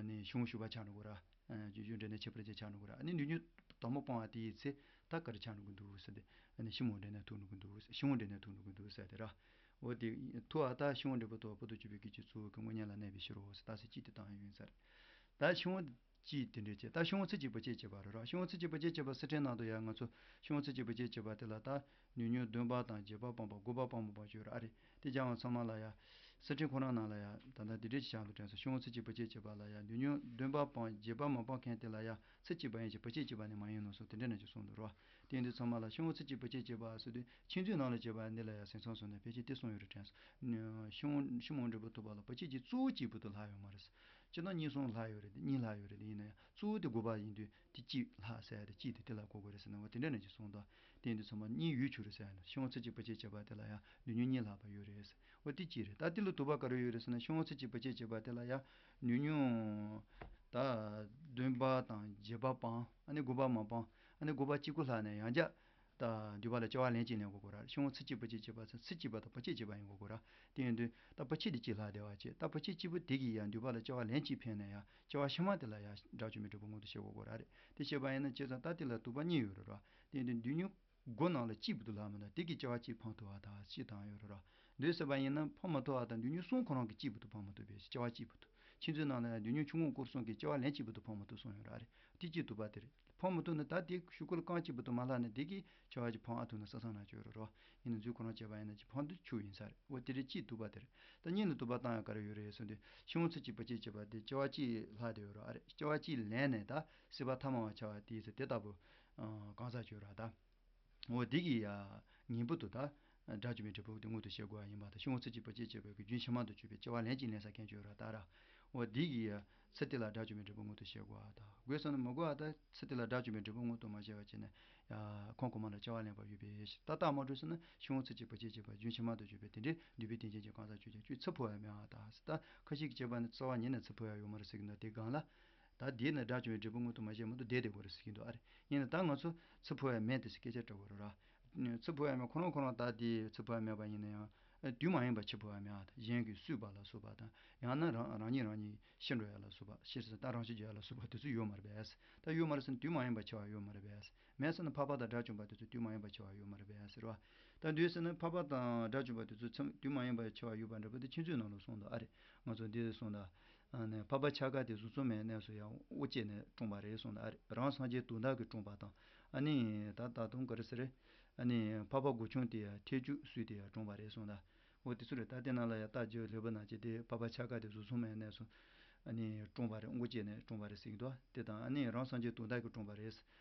ནི་ཤིང་བ་ཞུགས་པ་ཆགས་འགྲོ་དགོས་ར། རྒྱུན་ཞུགས་འབྲས་གནས་ཁྱད་པར་ཅན་ཆགས་འགྲོ་དགོས་ར། ཨ་ནི་མདུན་ཉོན་དང་པོ་སྤང་བ་དེ་ཡིན་ཚེ་ད་ག་རེ་ཆགས་འགྲོ་གི་འདུག་ཟེར་ཏེ། ཨ་ནི་ཤིང་བ་འབྲས་གནས་ཐུག་འགྲོ་གི་འདུག་ཟེར། ཤིང་བ་འབྲས་གནས་ཐུག་འགྲོ་གི་འདུག་ཟེར་དེ་ར། འོ་དེ་ཐུག་ཨ་ད་ཤིང་བ་འབྲས་བུ་ཐོབ་པ་བར་དུ་གཅོད་པའི་སྐད་ཅིག་གཙོ་བོ་གི་དངོས་གཉེན་ལ་གནས་པའི་ཕྱིར་རོ་ཟེར་རྟགས་གསལ་གཅིག་དེ་བཏང་ཡོད་ཡིན་ས་རེད། ད་ཤིང་བ་གཅིག་དེ་འདྲས་བྱས། ད་ཤིང་བ་ཚིག་གཅིག་བར་ཆད་བྱེད་པ་རེད་ར། ཤིང་བ་ཚིག་གཅིག་བར་ཆད་བྱེད་པ་སི་ཁྲོན་ནང་དུ་ཡང་ང་ཚོ་ཤིང་བ་ཚིག་གཅིག་བར་ཆད་བྱེད་པ་དེ་ལ་ད་མདུན་ཉོན་བདུན་པ་དང་བརྒྱད་པ་སྤངས་པ་དགུ་པ་སྤངས་པ་སྤང་བྱ་ཡོད་ར། ཨ་རེད། དེ་རྒྱ་བ་ཚང་མ་ལ་ཡ། སི་ཁྲོན་ཁོ་རང་ནང་ལ་ཡ་ད་ལྟ་འདི་འདྲས་ཤིག་བཞག་འདུག་དྲན་སོང་། ཤིང་བ་ཚིག་གཅིག་བར་ཆད་བྱེད་པ་ལ་ཡ་མདུན་ཉོན་བདུན་པ་སྤངས་བརྒྱད་པ་མ་སྤངས་མཁན་དེ་ལ་ཡ་ཚིག་གཅིག་པ་ཡིན་གྱི་བར་ཆད་གཅིག་པ་ནི་མ་ཡིན་ནོ་སོགས་དེ་འདྲས་ནང་གཅིག་གསུངས་འདུག་རོ། དེ་ཡིན་དུས་ཚང་མ་ལ་ཤིང་བ་ཚིག་གཅིག་བར་ཆད་བྱེད་པ་ཟེར་དུས་ཁྱིམ་མཚེས་ནང་ལ་བྱེད་པ་འདི་ལ་ཡ་སེམས་ཚང་སོང་ནས་ཕལ་ཆེར་དེ་གསུངས་ཡོད་རེད་དྲན་སོང་། ཤིང་བ་ཤིང་བ་འབྲས་བུ་ཐོབ་པ་ལ་བར་ཆད་ཀྱི་གཙོ་བོ་གཅིག་པུ་དུ་ལྷག་ཡོད་མ་རེད། སྤྱིར་བཏང་གཉིས་གསུམ་ལྷག་ཡོད་རེད། འདི་གཉིས་ལྷག་ཡོད་རེད། དེ་ཡིན་ན་ཡང་གཙོ་བོ་དེ་དགུ་པ་ཡིན་དུས་དེ་གཅིག་ལྷག་ཟེར་ཡ་དེ་གཅིག་དེ་དེ་ལ་གོ་དགོས་རེད་ཟེར་ན་འོ་དེ་འདྲ་ནང་གཅིག་གསུངས་འདུག་དེ་ཡིན་དུས་ཚང་མ་གཉིས་ཡུལ་ཆུ་རེད་ཟེར་ཡ་ན་ཤིང་བ་ཚིག་གཅིག་བར་ཆད་བྱེད་པ་དེ་ལ་ཡང་མདུན་ཉོན་གཉིས་ལྷག་པ་ཡོད་རེད་ཟེར། འོ་དེ་གཅིག་རེད། ད་དེ་ལ་དུ་བ་ག་རེ་ཡོད་རེད་ཟེར་ན་ཤིང་བ་ཚིག་གཅིག་བར་ཆད་བྱེད་པ་དེ་ལ་ཡང་མདུན་ཉོན་ད་བདུན་པ་དང་བརྒྱད་པ་སྤངས་ཨ་ནི་དགུ་པ་མ་སྤངས་ཨ་ནི་དགུ་པ་གཅིག་པུ་ལྷག་ནས་ཡང་བསྐྱར། ད་འདུས་པ་ལ་སྐྱེ་བ་ལན་གཅིག་ལེན་དགོས་ཀྱི་རེད། ཤིང་བ་ཚིག་གཅིག་བར་ཆད་བྱེད་པ་ཚེ་ཚིག་གཅིག་པ་དང་བར་ཆད་གཅིག་པ་ཡིན་དགོས་ཀྱི་རེད། དེ་ཡིན་དུས་ད་བར་ཆད་དེ་གཅིག་ལྷག་བསྡད་པ་བྱས། ད་བར་ཆད་གཅིག་པུ་དེ་གིས་ཡང་འདུས་པ་ལ་སྐྱེ་བ་ལན་གཅིག་འཕེན་ནས་ཡང་སྐྱེ་བ་ཕྱི་མ་དེ་ལ་ཡང་དགྲ་བཅོམ་པའི་འབྲས་བུ་མངོན་དུ་བྱེད་དགོས་ཀྱི་རེད། དེ་བྱས་པ་ཡིན་ན་བྱས་ཙང་ད་དེ་ལ་དུ་བ་གཉིས་ཡོད་རེད་ར། དེ་ཡིན་དུས་འདུས་ཉོན་དགུ་ནང་ལ་གཅིག་པུ་དུ་ལྷག་མི་འདུག་དེ་གིས་སྐྱེ་བ་གཅིག་འཕང་ཐུབ་པ་དང་གཅིག་དང་ཡོད་རེད་ར། འདུས་ཟེར་བ་ཡིན་ན་འཕང་མ་ཐུབ་པ་དང་འདུས་ཉོན་གསུམ་ཁོ་རང་གིས་གཅིག་པུ་དུ་འཕང་མ་ཐུབ་པའི་སྐྱེ་བ་གཅིག་པུ་དུ། ཁྱིམ་མཚེས་ནང་ལ་ཡང་འདུས་ཉོན་ཆུང་ངུ་སྐོར་གསུམ་གྱི་སྐྱེ་བ་ལན་གཅིག་པུ་དུ་འཕང་མ་ཐུབ་གསུངས་ཡོད་ར། ཨ་རེ། དེ་གཅིག་དུ་བ་དེ་རེད། འཕང་མ་ཐུབ་ན་ད་དེ་ཤུགས་ཀུན་རྐང་གཅིག་པུ་དུ་མ་ལྷག་ན་དེ་གི་སྐྱེ་བ་གཅིག་འཕང་ཨ་ཐུབ་ན་ས་སང་ན་ཆོད་ར་རོ། ཡིན་ན་འཛུལ་ཁོ་རང་བྱས་པ་ཡིན་ན་གཅིག་འཕང་དུ་ཆུག་ཡིན་ས་རེད། འོ་དེ་རེད་གཅིག་དུ་བ་དེ་རེད། ད་གཉིས་ལ་དུ་བ་བཏང་ཡང་ག་རེ་ཡོད་རེད་ཟེར་དུས་ཤིང་བ་ཚིག་གཅིག་བར་ཆད་བྱེད་པ་དེ་སྐྱེ་བ་གཅིག་ལྷག་བསྡད་ཡོད་ར། ཨ་རེ། སྐྱེ་བ་གཅིག་ལེན་ནས་ད་སྲིད་པ་ཐ་མ་བ་ཆགས་པ་དེ་ཡིན་ས་དེ་ལྟ་བུ་གང་ཟག་ཆོད་ར་ད། འོ་དེ་གི་ཡ། ངེས་པར་དུ་ད། དགྲ་བཅོམ་པའི་འབྲས་བུ་དེ་མངོན་དུ་བྱེད་དགོས་པ་ཡིན་པ་དང་ཤིང་བ་ཚིག་གཅིག་བར་ཆད་བྱེད་པའི་གི་རྒྱུན་ཕྱི་མ་དུ་གྱུར་པའི་སྐྱེ་བ་ལན་གཅིག་ལེན་ས་མཁན་ཆོད་ར་ད་ར། འོ་དེ་གི་ཡ། ཚེ་འདི་ལ་དགྲ་བཅོམ་པའི་འབྲས་བུ་མངོན་དུ་བྱེད་དགོས་པ་དང་དགོས་སོང་ན་མི་དགོས་པ་ད་ཚེ་འདི་ལ་དགྲ་བཅོམ་པའི་འབྲས་བུ་མངོན་དུ་མ་བྱས་པ་བྱས་ན་ཡ། ཁོང་གོང་མ་ལ་སྐྱེ་བ་ལེན་པ་ཡོད་པའི་ཕྱིར་ད་རྟགས་མ་གྲོལ་སོང་ན་ཤིང་བ་ཚིག་གཅིག་བར་ཆད་བྱེད་པ་རྒྱུན་ཕྱི་མ་དུ་གྱུར་པའི་དེ་འདྲའི་འདུས་པའི་རྟེན་ཅན་གྱི་གང་ཟག་ཆོས་ཅན་ཁྱོད་ཚེ་འཕོ་བའི་མེད་པ་དང་ད་ཁ་ཤས་ཀྱིས་བྱས་པ་ནི་རྩ་བ་ཉིད་ནས་ཚེ་འཕོ་ཡ་ཡོད་མ་རེད་ཟེར་གི་འདུག་དེ་སྒང་ལ། ད་དེས་ན་དགྲ་བཅོམ་པའི་འབྲས་བུ་མངོན་དུ་མ་བྱས་མ་གཏོགས་བསྡད་བསྡད་དགོས་རེད་ཟེར་གྱི་འདུག་ཨ་རེ། ཡིན་ན་ད་ང་ཚོ་ཚེ་འཕོ་བའི་མེད་དེ་ཟེར་སྐད་ཆ་འདྲ་བོ་རེད་ར། ཚེ་འཕོ་བའི་མེད་ཁོ་རང་ཁོ་རང་ད་དེ་ཚེ་འཕོ་བའི་མེད་པ་ཡིན་ན་ཡང་། དུས་མ་ཡིན་པར་འཆི་འཕོ་བའི་མེད་པ་དང་གཞན་གྱིས་གསོད་པ་ལ་སོགས་པ་དང་ཡང་ན་རང་རང་ཉིད་རང་ཉིད་ཤི་འགྲོ་ཡ་ལ་སོགས་པ་ཤི་ཟེར་ད་རང་ཤི་རྒྱག་ཡ་ལ་སོགས་པ་དེ་ཚོ་ཡོད་མ་རེད་པས། ད་ཡོད་མ་རེད་ཟེར་ན་དུས་མ་ཡིན་པར་འཆི་བ་ཡོད་མ་རེད་པས། མེད་ཟེར་ན་འཕགས་པ་དང་དགྲ་བཅོམ་པ་དེ་ཚོ་དུས་མ་ཡིན་པར་འཆི་བ་ཡོད་མ་རེད་པས་ཟེར་བ། ད་འདུས་ཟེར་ན་འཕགས་པ་དང་དགྲ་བཅོམ་པ་དེ་ཚོ་མཚམས་དུས་མ་ཡིན་པར་འཆི་བ་ཡོད་པ་འདྲ་པོ་དེ་ཁྱེད་ཚོའི་ནང་ལ་གསུངས་འདུག་ཨ་རེ། ང་ཚོ་འདི་གསུངས་དང་། ཨ་ནི་འཕགས་པ་འཆི་ཁ་དེ་གཟུགས་ཚོམ་མའི་གནས་སུ་ཡང་དབུ་བཅད་ནས་བཀྲོངས་པ་རེད་གསུངས་དང་ཨ་རེ། རང་སངས་རྒྱས་དོན་དག་གིས་བཀྲོངས་པ་དང་། ཨ་ནི་ད་ད་དུང་ག་རེ་ཟེར་རེད། ཨ་ནི་འཕགས་པ་མགོ་ཆུང་དེ་ཡང་ཐལ་ཆུ་བསྲུས་ཏེ་ཡང་བཀྲོངས་པ་རེད་གསུངས་དང་། འོ་དེ་ཚོ་རེད། ད་དེ་ནང་ལ་ཡང་རྟགས་བརྗོད་ལེགས་པོ་ནང་བྱས་ཏེ་འཕགས་པ་འཆི་ཁ་དེ་གཟུགས་ཚོམ་མའི་གནས་སུ། ཨ་ནི་བཀྲོངས་པ་རེད། དབུ་བཅད་ནས་བཀྲོངས་པ་རེད་ཟེར་གྱི་འདུག་དེ་དང་ཨ་ནི་རང་སངས་རྒྱས་དོན་དག་གིས་བཀྲོངས་པ་རེད།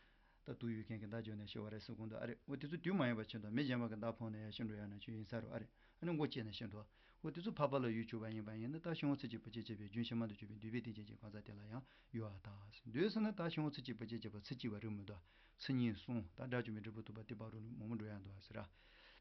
ད་དུག་ཡོད་མཁན་གྱི་མདའ་བརྒྱབ་ནས་ཤི་བ་རེད་ཟེར་གྱི་འདུག་ཨ་རེ། འོ་དེ་ཚོ་དུས་མ་ཡིན་པར་ཤི་འདུག་མི་གཞན་པ་གི་མདའ་འཕངས་ནས་ཡང་ཤི་འགྲོ་ཡ་ན་ཆོས་ཡིན་ས་རེད་ཨ་རེ། ཨ་ནི་མགོ་བཅད་ནས་ཤི་འདུག་འོ་དེ་ཚོ་འཕགས་པ་ལ་ཡུལ་གྱུར་པ་ཡིན་པ་ཡིན་ན་ད་ཤིང་བ་ཚིག་གཅིག་བར་ཆད་བྱེད་པའི་རྒྱུན་ཕྱི་མ་དུ་གྱུར་པའི་འདུས་པའི་རྟེན་ཅན་གྱི་གང་ཟག་དེ་ལ་ཡང་ཡོད་པ་དང་། འདུས་ཟེར་ན་ད་ཤིང་བ་ཚིག་གཅིག་བར་ཆད་བྱེད་པ་ཚིག་གཅིག་པ་རེད་མི་འདུག་ཚིག་གཉིས་གསུམ་ད་དགྲ་བཅོམ་པའི་འབྲས་བུ་ཐོབ་པ་དེ་བར་དུ་མང་པོ་འགྲོ་ཡ་འདུག་ཟེར་ར།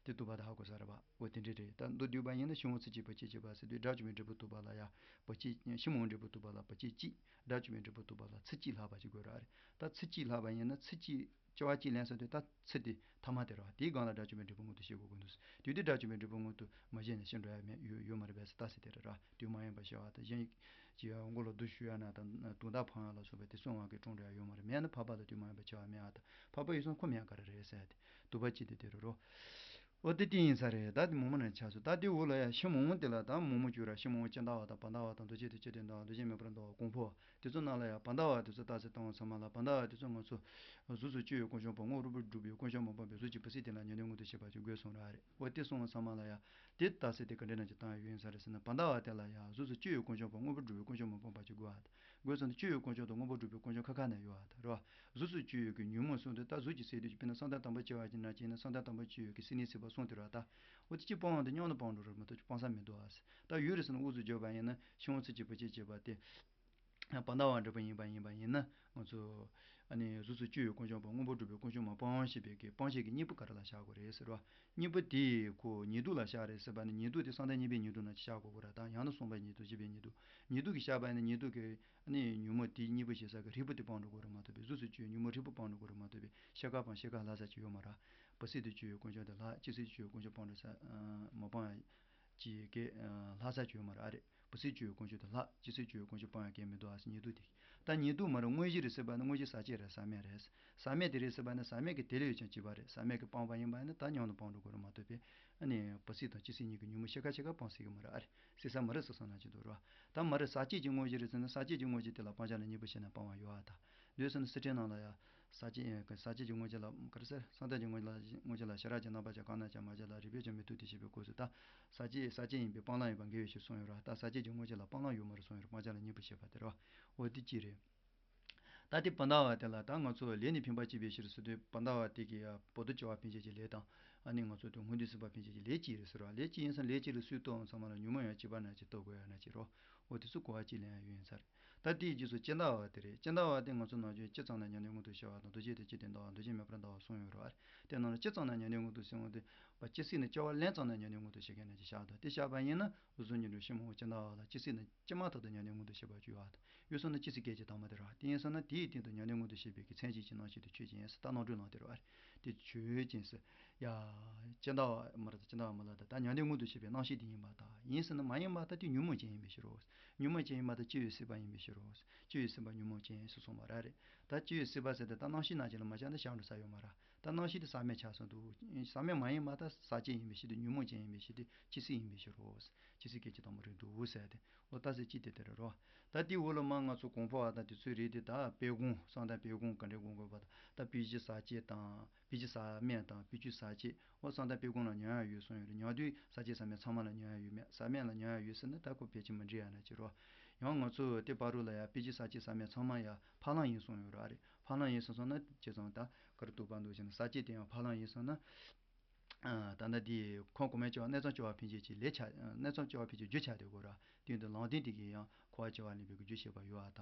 དེ་དུ་བ་ད་ཧ་གོ་ས་རེད་པ། འོ་དེ་འདྲས་རེད། ད་མདོར་བསྡུས་པ་ཡིན་ན་ཤིང་བ་ཚིག་གཅིག་བར་ཆད་བྱེད་པ་ཟེར་དུས་དགྲ་བཅོམ་པའི་འབྲས་བུ་ཐོབ་པ་ལ་ཡང་བར་ཆད། ཕྱི་མ་འབྲས་བུ་ཐོབ་པ་ལ་བར་ཆད་གཅིག་དགྲ་བཅོམ་པའི་འབྲས་བུ་ཐོབ་པ་ལ་ཚིག་གཅིག་ལྷག་པ་ཞིག་དགོས་ར་རེད། ད་ཚིག་གཅིག་ལྷག་པ་ཡིན་ན་ཚིག་གཅིག་སྐྱེ་བ་གཅིག་ལེན་ས་དུས་ད་ཚེ་འདི་ཐ་མ་དེ་རེད་བ། དེའི་སྒང་ལ་དགྲ་བཅོམ་པའི་འབྲས་བུ་མངོན་དུ་བྱེད་དགོས་ཀྱི་འདུག་དེ་དུས་དགྲ་བཅོམ་པའི་འབྲས་བུ་མངོན་དུ་མ་བྱས་ནས་ཤི་འགྲོ་ཡ་མེད་ཡོད་ཡོད་མ་རེད་པས་ཟེར་ལྟ་ཟེར་དེ་རེད་ར། དུས་མ་ཡིན་པ་ཤི་བ་དང་གཞན་གྱི་མགོ་ལ་རྡོ་གཞུ་ཡ་ན་དང་དུང་རྟ་འཕང་ཡ་ལ་སོགས་པའི་དེ་གསུང་བ་གི་བཀྲོངས་འགྲོ་ཡ་ཡོད་མ་རེད། མེད་ན་འཕགས་པ་ལ་དུས་མ་ཡིན་པ་ཤི་བ་མེད་ཨ་དང་འཕགས་པ་ཡོད་སོང་ཁོ་མེད་ག་རེ་རེད་ཟེར་ཏེ་དུ་བ་ཅི་དེ་དེ་རུ་རོ། འོ་དེ་དེ་ཡིན་ས་རེད། ད་དེ་མོག་མོག་ནས་ཆགས་སོང་། ད་དེ་འོག་ལ་ཡ་ཤིང་མོག་མོག་དེ་ལ་ད་མོག་མོག་བཅུ་ར་ཤིང་མོག་མོག་ཅན་ཟླ་བ་དང་བར་ཟླ་བ་དང་འདུ་བྱེད་དང་བཅས་ཏེ་འདུ་བ་འདུ་བྱེད་མེད་པར་འདུ་བ་གོང་འཕོ་བ། དེ་ཚོ་ནང་ལ་ཡང་བར་ཟླ་བ་དེ་ཚོ་རྟགས་གསལ་བཏང་བ་ཚང་མ་ལ་བར་ཟླ་བ་དེ་ཚོ་ང་ཚོ་གཟུགས་སུ་སྤྱོད་ཡུལ་ཀུན་བྱུང་བ་དངོས་པོར་གྲུབ་པའི་ཀུན་བྱུང་མ་སྤངས་པའི་གཟུགས་ཀྱི་བུ་སྲིད་དེ་ལ་ཉོན་མོངས་མངོན་དུ་བྱེད་པ་ཅིག་དགོས་གསུངས་ར་རེད། འོ་དེ་གསུངས་པ་ཚང་མ་ལ་ཡང་དེ་རྟགས་གསལ་དེ་ག་འདྲ་ན་ཅིག་བཏང་ཡོད་ཡིན་ས་རེད་ཟེར་ན་བར་ཟླ་བ་དེ་ལ་ཡང་གཟུགས་སུ་སྤྱོད་ཡུལ་ཀུན་བྱུང་བ་དངོས་པོར་གྲུབ་པའི་ཀུན་བྱུང་མ་སྤངས་པ་ཅིག་དགོས་པ་དང་དགོས་ཟེར་ན་སྤྱོད་ཡུལ་ཀུན་བྱུང་དང་དངོས་པོར་གྲུབ་པའི་ཀུན་བྱུང་ཁ་ཁ་ན་ཡོད་པ་དང་རེད་བ། གཟུགས་སུ་སྤྱོད་ཡུལ་གྱི་ཉོན་མོངས་གསུམ་དེ་ད་གཟུགས་ཀྱི་སས་བསྡུས་ཀྱི་དཔེར་ན་བསམ་གཏན་དང་པོ་སྐྱེ་བ་ཅིག་ན་ཅིག་ན་བསམ་གཏན་དང་པོ་སྤྱོད་ཡུལ་གྱི་སེམས་ནི་སྲིད་པ་གསུམ་དེ་རེད་བ་ད། འོ་དེ་གཅིག་སྤང་བ་དེ་མཉམ་དུ་སྤང་འགྲོ་རེད་མ་གཏོགས་སྤང་ས་མི་འདུག་ཨ། ད་ཡོད་རེད་ཟེར་ན་དབུགས་སུ་བརྗོད་པ་ཡིན་ན་ཤིང་བ་ཚིག་གཅིག་བར་ཆད་བྱེད་པ་དེ། བར་ཟླ་བ་འདྲ་པོ་ཡིན་པ་ཡིན་པ་ཡིན་ན་ང་ཚོ། ཨ་ནི་གཟུགས་སུ་སྤྱོད་པའི་ཀུན་འབྱུང་སྤངས། དངོས་པོ་སྒྲུབ་པའི་ཀུན་འབྱུང་མ་སྤངས་ཞེས་པའི་གི་སྤང་བྱའི་གི་གཉེན་པོ་ག་རེ་ལ་བཞག་དགོས་རེད་ཟེར་བ། གཉེན་པོ་དེ་ཁོ་ཉེ་དུ་ལ་བཞག་རེད་ཟེར་བ་ནི། ཉེ་དུ་དེ་བསམ་གཏན་གཉིས་པའི་ཉེ་དུ་ན་བཞག་དགོས་ཀྱི་རེད། ད་ཡང་ན་གསུམ་པའི་ཉེ་དུ། བཞི་པའི་ཉེ་དུ། ཉེ་དུ་གི་བཞག་པ་ནི་ཉེ་དུ་གི་ཨ་ནི་ཉོན་མོངས་དེ་གཉེན་པོ་བྱེད་ས་གི་ཧྲིལ་པོ་དེ་སྤང་འགྲོ་དགོས་རེད་མ་གཏོགས་པའི། གཟུགས་སུ་སྤྱོད་ཉོན་མོངས་ཧྲིལ་པོ་སྤང་འགྲོ་དགོས་རེད་མ་གཏོགས་པའི། ཤེས་ཁ་སྤང་ཤེས་ཁ་ལྷག་ས་ཅིག་ཡོད་མ་རེད། བུ་སྲིད་དུ་སྤྱོད་པའི་ཀུན་འབྱུང་དེ་ལྷག། ཅི་སྲིད་སྤྱོད་པའི་ཀུན་འབྱུང་སྤང་འགྲོ་ས་མ་སྤང་ཡ་ཅིག་གི་ལྷག་ས་ཅིག་ཡོད་མ་རེད། ཨ་རེད། བུ་སྲིད་སྤྱོད་པའི་ཀུན་འབྱུང་དེ་ལྷག། ཅི་སྲིད་སྤྱོད་པའི་ཀུན་འབྱུང་སྤང་ཡ་གང་ཡང་མི་འདུག་ཨ་ཟེར། ཉེ་དུ་དེ། ད་ཉེ་དུ་མ་རེད། དངོས་གཞི་རེད་ཟེར་བ་ནི་དངོས་གཞི་ཟག་བཅས་རེད། ཟག་མེད་རེད། ཟག་མེད་དེ་རེད་ཟེར་བ་ནི་ཟག་མེད་ཀྱི་དེ་ལས་ཡོད་ཀྱང་བཅས་པ་རེད། ཟག་མེད་ཀྱིས་སྤངས་པ་ཡིན་པ་ཡིན་ན་ད་མཉམ་དུ་སྤང་འགྲོ་དགོས་རེད་མ་གཏོགས་པའི། ཨ་ནི་བུ་སྲིད་དང་ཅི་སྲིད་གཉིས་ཀྱི་ཉོན་མོངས་ཤེས་ཁ་ཤེས་ཁ་སྤང་སྲིད་ཀྱི་མ་རེད། ཨ་རེད། སྲིད་ས་མ་རེད་ཟེར་སོང་ན་ཅི་འདུག་རོ། ད་མ་རེད། ཟག་བཅས་ཀྱི་དངོས་གཞི་རེད་ཟེར་ན་ཟག་བཅས་ཀྱི་དངོས་གཞི་དེ་ལ་སྤང་བྱ་ལ་གཉེན་པོ་བྱས་ནས་སྤང་བ་ཡོད་ཨ། ད་འདོད་ཟེར་ན་སེམས་ཁྲིད་ནང་ལ་ཡ། ཟག་བཅས་ཟག་བཅས་ཀྱི་དངོས་གཞི་ལ་ག་རེ་ཟེར། བསམ་གཏན་གྱི་དངོས་གཞི་ལ་དངོས་གཞི་ལ་ཞི་རགས་ཀྱི་རྣམ་པ་ཅན། གང་ན་ཀྱང་མ་བྱས་ལ། རིགས་པས་ཀྱང་མི་ཐུབ་སྟེ། ཞེས་པའི་སྐབས་སུ་ད་ཟག་བཅས་ཟག་བཅས་ཡིན་པས་སྤང་བླང་ཡིན་པར་འགལ་བའི་ཕྱིར་གསུངས་ཡོད་ར། ད་ཟག་བཅས་ཀྱི་དངོས་གཞི་ལ་སྤང་བླང་ཡོད་མ་རེད་གསུངས་ཡོད་ར། སྤང་བྱ་ལ་གཉེན་པོ་བྱེད་པ་དེ་ར། འོ་དེ་གཅིག་རེད། ད་དེ་བུ་འདའ་བ་དེ་ལ་ད་ང་ཚོ་ལས་ནི་འཕེན་པར་བྱེད་པའི་ཕྱིར་ཟེར་དུས་བུ་འདའ་བ་དེ་གི་ཡ་བུ་ལྡོག་སྐྱེ་བ་འཕེན་བྱེད་ཀྱི་ལས་དང་། ཨ་ནི་ང་ཚོ་དེ་སྔོན་དུས་སྲིད་པ་འཕེན་བྱེད་ཀྱི་ལས་གཅིག་རེད་ཟེར་བ། ལས་གཅིག་ཡིན་ཙང་ལས་གཅིག་ལ་སུས་རྟོགས་ཙམ་པ་ལ་ཉོན་མོངས་ཡང་གཅིག་པ་ན་གཅིག་རྟོགས་དགོས་ཡ་ན་གཅིག་རོ། འོ་དེ་ཚོ་གོ་བ་གཅིག་ལེན་ཡ་ཡོད་ཡིན་ས་རེད། ད་དེའི་རྗེས་སུ་ཇི་ལྟ་བ་དེ་རེད། ཇི་ལྟ་བ་དེ་ང་ཚོ་ནམ་རྒྱུན་ཇི་ཙམ་ན་མྱང་འདས་མངོན་དུ་ཤེས་པ་དང་། འདུ་བྱེད་དེ་ཇི་སྟེ་འདའ་བ། འདུ་བྱེད་མེད་པར་འདའ་བ་གསུངས་ཡོད་རེད་བ། དེ་ནང་ལ་ཇི་ཙམ་ན་མྱང་འདས་མངོན་དུ་ཟེར་བ་དེ། བ་ཇི་སྲིད་ནས་སྐྱེ་བ་ལེན་ཙམ་ན་མྱང་འདས་མངོན་དུ་ཤེས་མཁན་ནི་ཅིག་བཞག་དང་། དེ་བཞག་པ་ཡིན་ན་འུ་ཚོ་ཉིད་དུ་ཕྱི་མ་འོ་ཇི་ལྟ་བ་ལ་ཇི་སྲིད་ནས་ཇི་མ་ཐག་ཏུ་མྱང་འདས་མངོན་དུ་ཤེས་པ་ཅིག་ཡོད་ཨ། ཡོད་སོང་ན་ཇི་སྲིད་སྐད་ཅིག་དང་མ་དེ་རེད་བ། དེ་ཡིན་སོང་ན་དེའི་སྟེང་དུ་མྱང་འདས་མངོན་དུ་ཤེས་པའི་གི་མཚན་གཞི་གི་རྣམ་ཤེས་དེ་ཆོས་ཅན་ཟེར། ད་རྣམ་གྲོལ་ལམ་དེ་རེད་བ། དེ་ཆོས་ཅན་ཟེར། ཡ། ཇི་ལྟ་བ་མ་རེད། ད་ཇི་ལྟ་བ་མ་ལ་ད་ད་མྱང་འདས་མངོན་དུ་ཤེས་པའི་རྣམ་ཤེས་དེ་ཡིན་པ་དང་། ཡིན་ཟེར་ན་མ་ཡིན་པ་ད་དེ་ཉོན་མོངས་ཅན་ཡིན་པའི་ཕྱིར་རོ། ཉོན་མོངས་ཅན་ཡིན་པ་ད་སྐྱེ་བའི་སྲིད་པ་ཡིན་པའི་ཕྱིར་རོ། སྐྱེ་བའི་སྲིད་པ་ཉོན་མོངས་ཅན་ཟེར་གསུངས་པ་ར་རེད། ད་སྐྱེ་བའི་སྲིད་པ་ཟེར་ཏེ་ད་རྣམ་ཤེས་རྣམས་ཀྱི་ལ་མ་ཆགས་ན་བཞག་འགྲོ་ས་ཡོད་མ་ར། ད་རྣམ་ཤེས་དེ་ཟག་མེད་ཆགས་སོང་འདུག་ཟག་མེད་མ་ཡིན་པ་ད་ཟག་བཅས་ཡིན་པའི་ཕྱིར་ཏེ། ཉོན་མོངས་ཅན་ཡིན་པའི་ཕྱིར་ཏེ། ཇི་སྲིད་ཡིན་པའི་ཕྱིར་རོ། ཇི་སྲིད་སྐད་ཅིག་དང་པོ་རེད་འདུག་ཟེར་ཏེ། འོ་ད་ཟེར་ཅི་སྟེ་དེ་རེད་རོ། ད་དེའི་འོག་ལ་མ་ང་ཚོ་གོང་འཕེལ་བ་དང་དེ་ཚོའི་རིགས་དེ་ད་དཔལ་སྒོམ། བསམ་གཏན་དཔལ་སྒོམ་ག་འདྲའི་སྒོམ་དགོས་པ་དང་། ད་དཔེ་གཞི་ཟག་བཅས་དང་། དཔེ་གཞི་ཟག་མེད་དང་། དཔེ་བརྗོད་ཟག་བཅས། འོ་བསམ་གཏན་དཔལ་སྒོམ་ལ་མྱོང་ཡ་ཡོད་གསུངས་ཡོད་རེད། མྱང་དུས་ཟག་བཅས་ཟག་མེད་ཚང་མ་ལ་མྱོང་ཡ་ཡོད་མེད། ཟག་མེད་ལ་མྱོང་ཡ་ཡོད་ཟེར་ན་ད་ཁོ་ཕལ་ཆེར་མི་འགྲིག་ཡ་ན་ཅི་རོ། ཡང་ང་ཚོ་དེ་བར་དུ་ལ་ཡ་དཔེ་གཞི་ཟག་བཅས་ཟག་མེད་ཚང་མ་ཡ་ཕ་ལམ་ཡིན་གསུངས་ཡོད་རེད། ཨ་རེད། ཕ་ལམ་ཡིན་གསུངས་སོང་ན་ཇི་ཙམ་ད་ག་རེ་འདུག་པ་འདུག་ཟེར་ན། ཟག་བཅས་དེ་ཡང་ཕ་ལམ་ཡིན་གསུངས་ན། ད་ལྟ་འདི་ཁམས་གོང་མའི་སྐྱེ་བ། གནས་ཚང་སྐྱེ་བ་འཕེན་བྱེད་ཀྱི་ལས་ཆགས། གནས་ཚང་སྐྱེ་བ་འཕེན་བྱེད་རྒྱུ་ཆགས་བསྡད་དགོས་ར། དེ་ཡིན་དུས་ལམ་བདེན་དེ་གིས་ཡང་འཁོར་བ་སྐྱེ་བ་ལེན་པའི་རྒྱུ་བྱེད་པ་ཡོད་ཨ། ད་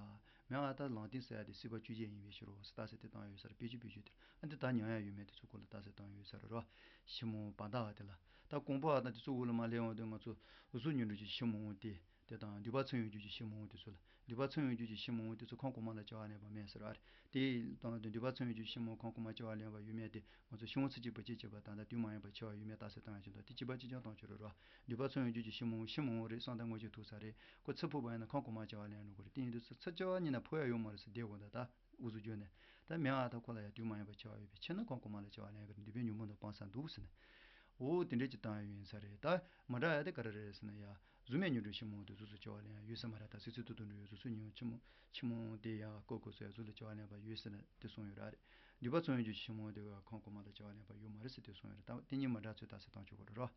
མེད་ཨ། ད་ལམ་བདེན་ཟེར་ཡ་དེ་སྲིད་པ་ཆོས་ཅན་ཡིན་པའི་ཕྱིར་རོ་ཟེར་རྟགས་གསལ་དེ་བཏང་ཡོད་ས་རེད། དཔེ་བརྗོད་དཔེ་བརྗོད་དེ་ལ་ཨ། འདི་ད་མྱོང་ཡ་ཡོད་མེད་དེ་ཚོ་སྐོར་ལ་རྟགས་གསལ་བཏང་ཡོད་ས་རེད་རོ། ཕྱི་མ་འོག་བར་འདའ་བ་དེ་ལ། ད་གོང་འཕེལ་བ་དང་དེ་ཚོ་འོག་ལ་མ་སླེབས་འོང་དུས་ང་ཚོ་འུ་ཚོ་ཉོན་སྒྲིབ་ཀྱི་ཕྱི་མ་འོག་དེ། དེ་དང་འདུས་པ་ཚོགས་ཡོད་རྒྱུ་གྱི་ཕྱི་མ་འོག་དེ་ཚོ་ལ། འདུས་པ་ཚོགས་ཡོད་རྒྱུ་གྱི་ཕྱི་མ་འོག་དེ་ཚོ་ཁམས་གོང་མ་ལ་སྐྱེ་བ་ལེན་པ་མེད་ཟེར་བ་རེད། དེ་དང་དུ་འདུས་པ་ཚོགས་ཡོད་རྒྱུ་ཕྱི་མ་ཁམས་གོང་མ་སྐྱེ་བ་ལེན་པ་ཡོད་མེད་དེ་ང་ཚོ་ཕྱི་མ་ཚིག་གཅིག་པ་གཅིག་བྱས་པ་དང་ད་དུས་མ་ཡིན་པ་འཆི་བ་ཡོད་མེད་རྟགས་གསལ་བཏང་ཡ་ཅིག་འདུག་དེ་གཅིག་པ་གཅིག་རྐྱང་བཏང་ཆོག་རེད་རོ། འདུས་པ་ཚོགས་ཡོད་རྒྱུ་གྱི་ཕྱི་མ་འོག་ཕྱི་མ་འོག་རེད། བསམ་གཏན་དངོས་གཞི་ཐུག་ས་རེད། ཁོ་ཚིག་ཕུག་པ་ཡིན་ན་ཁམས་གོང་མ་སྐྱེ་བ་ལེན་འགྲོ་གི་རེད། དེ་ཡིན་དུས་ཚིག་སྐྱོ་བ་ཉིད་ན་ཕུག་ཡ་ཡོད་མ་རེད་ཟེར་བསྡད་དགོས་ད་ད། འུ་ཚོ་བརྗོད་ནས། ད་མེད་ཨ། ད་ཁོ་ལ་ཡ་དུས་མ་ཡིན་པ་འཆི་བ་ཡོད་པའི་ཕྱིར་ན་ཁམས་གོང་མ་ལ་སྐྱེ་བ་ལེན་གི་རེད། འདུས་པའི་ཉོན་མོངས་དང་སྤངས་ས་འདུག་ཟེར་ནས། འོ་དེ་འདྲས་ཀྱི་བཏང་ཡ་ཡོད་ཡིན་ས་རེད། ད་མ་འདྲ་ཡ་དེ་ག་རེ་རེད་ཟེར་ན་ཡ། གཟུགས་མེད་ཉོན་སྒྲིབ་ཕྱི་མ་འོག་དེ་གཟུགས་སུ་སྐྱེ་བ་ལེན་ཡ་ཡོད་ས་མ་རེད། ད་སྲིད་རྩེ་ཏོག་ཏོ་འདྲ་ཡོད། གཟུགས་སུ་ཉོན་ཕྱི་མ་ཕྱི་མ་འོག་དེ་ཡ་ཀོ་ཀོ་སོ་ཡ་གཟུགས་ལ་སྐྱེ་བ་ལེན་པ་ཡོད་ཟེར་ནས་དེ་གསུངས་ཡོད་ར་རེད། འདུས་པ་ཚོགས་ཡོད་རྒྱུ་ཕྱི་མ་འོག་དེ་ཁམས་གོང་མ་ལ་སྐྱེ་བ་ལེན་པ་ཡོད་མ་རེད་ཟེར་དེ་གསུངས་ཡོད་རེད། ད་དེ་གཉིས་མ་འདྲ་ཚོད་རྟགས་གསལ་བཏང་ཆོག་གི་རེད་རོ།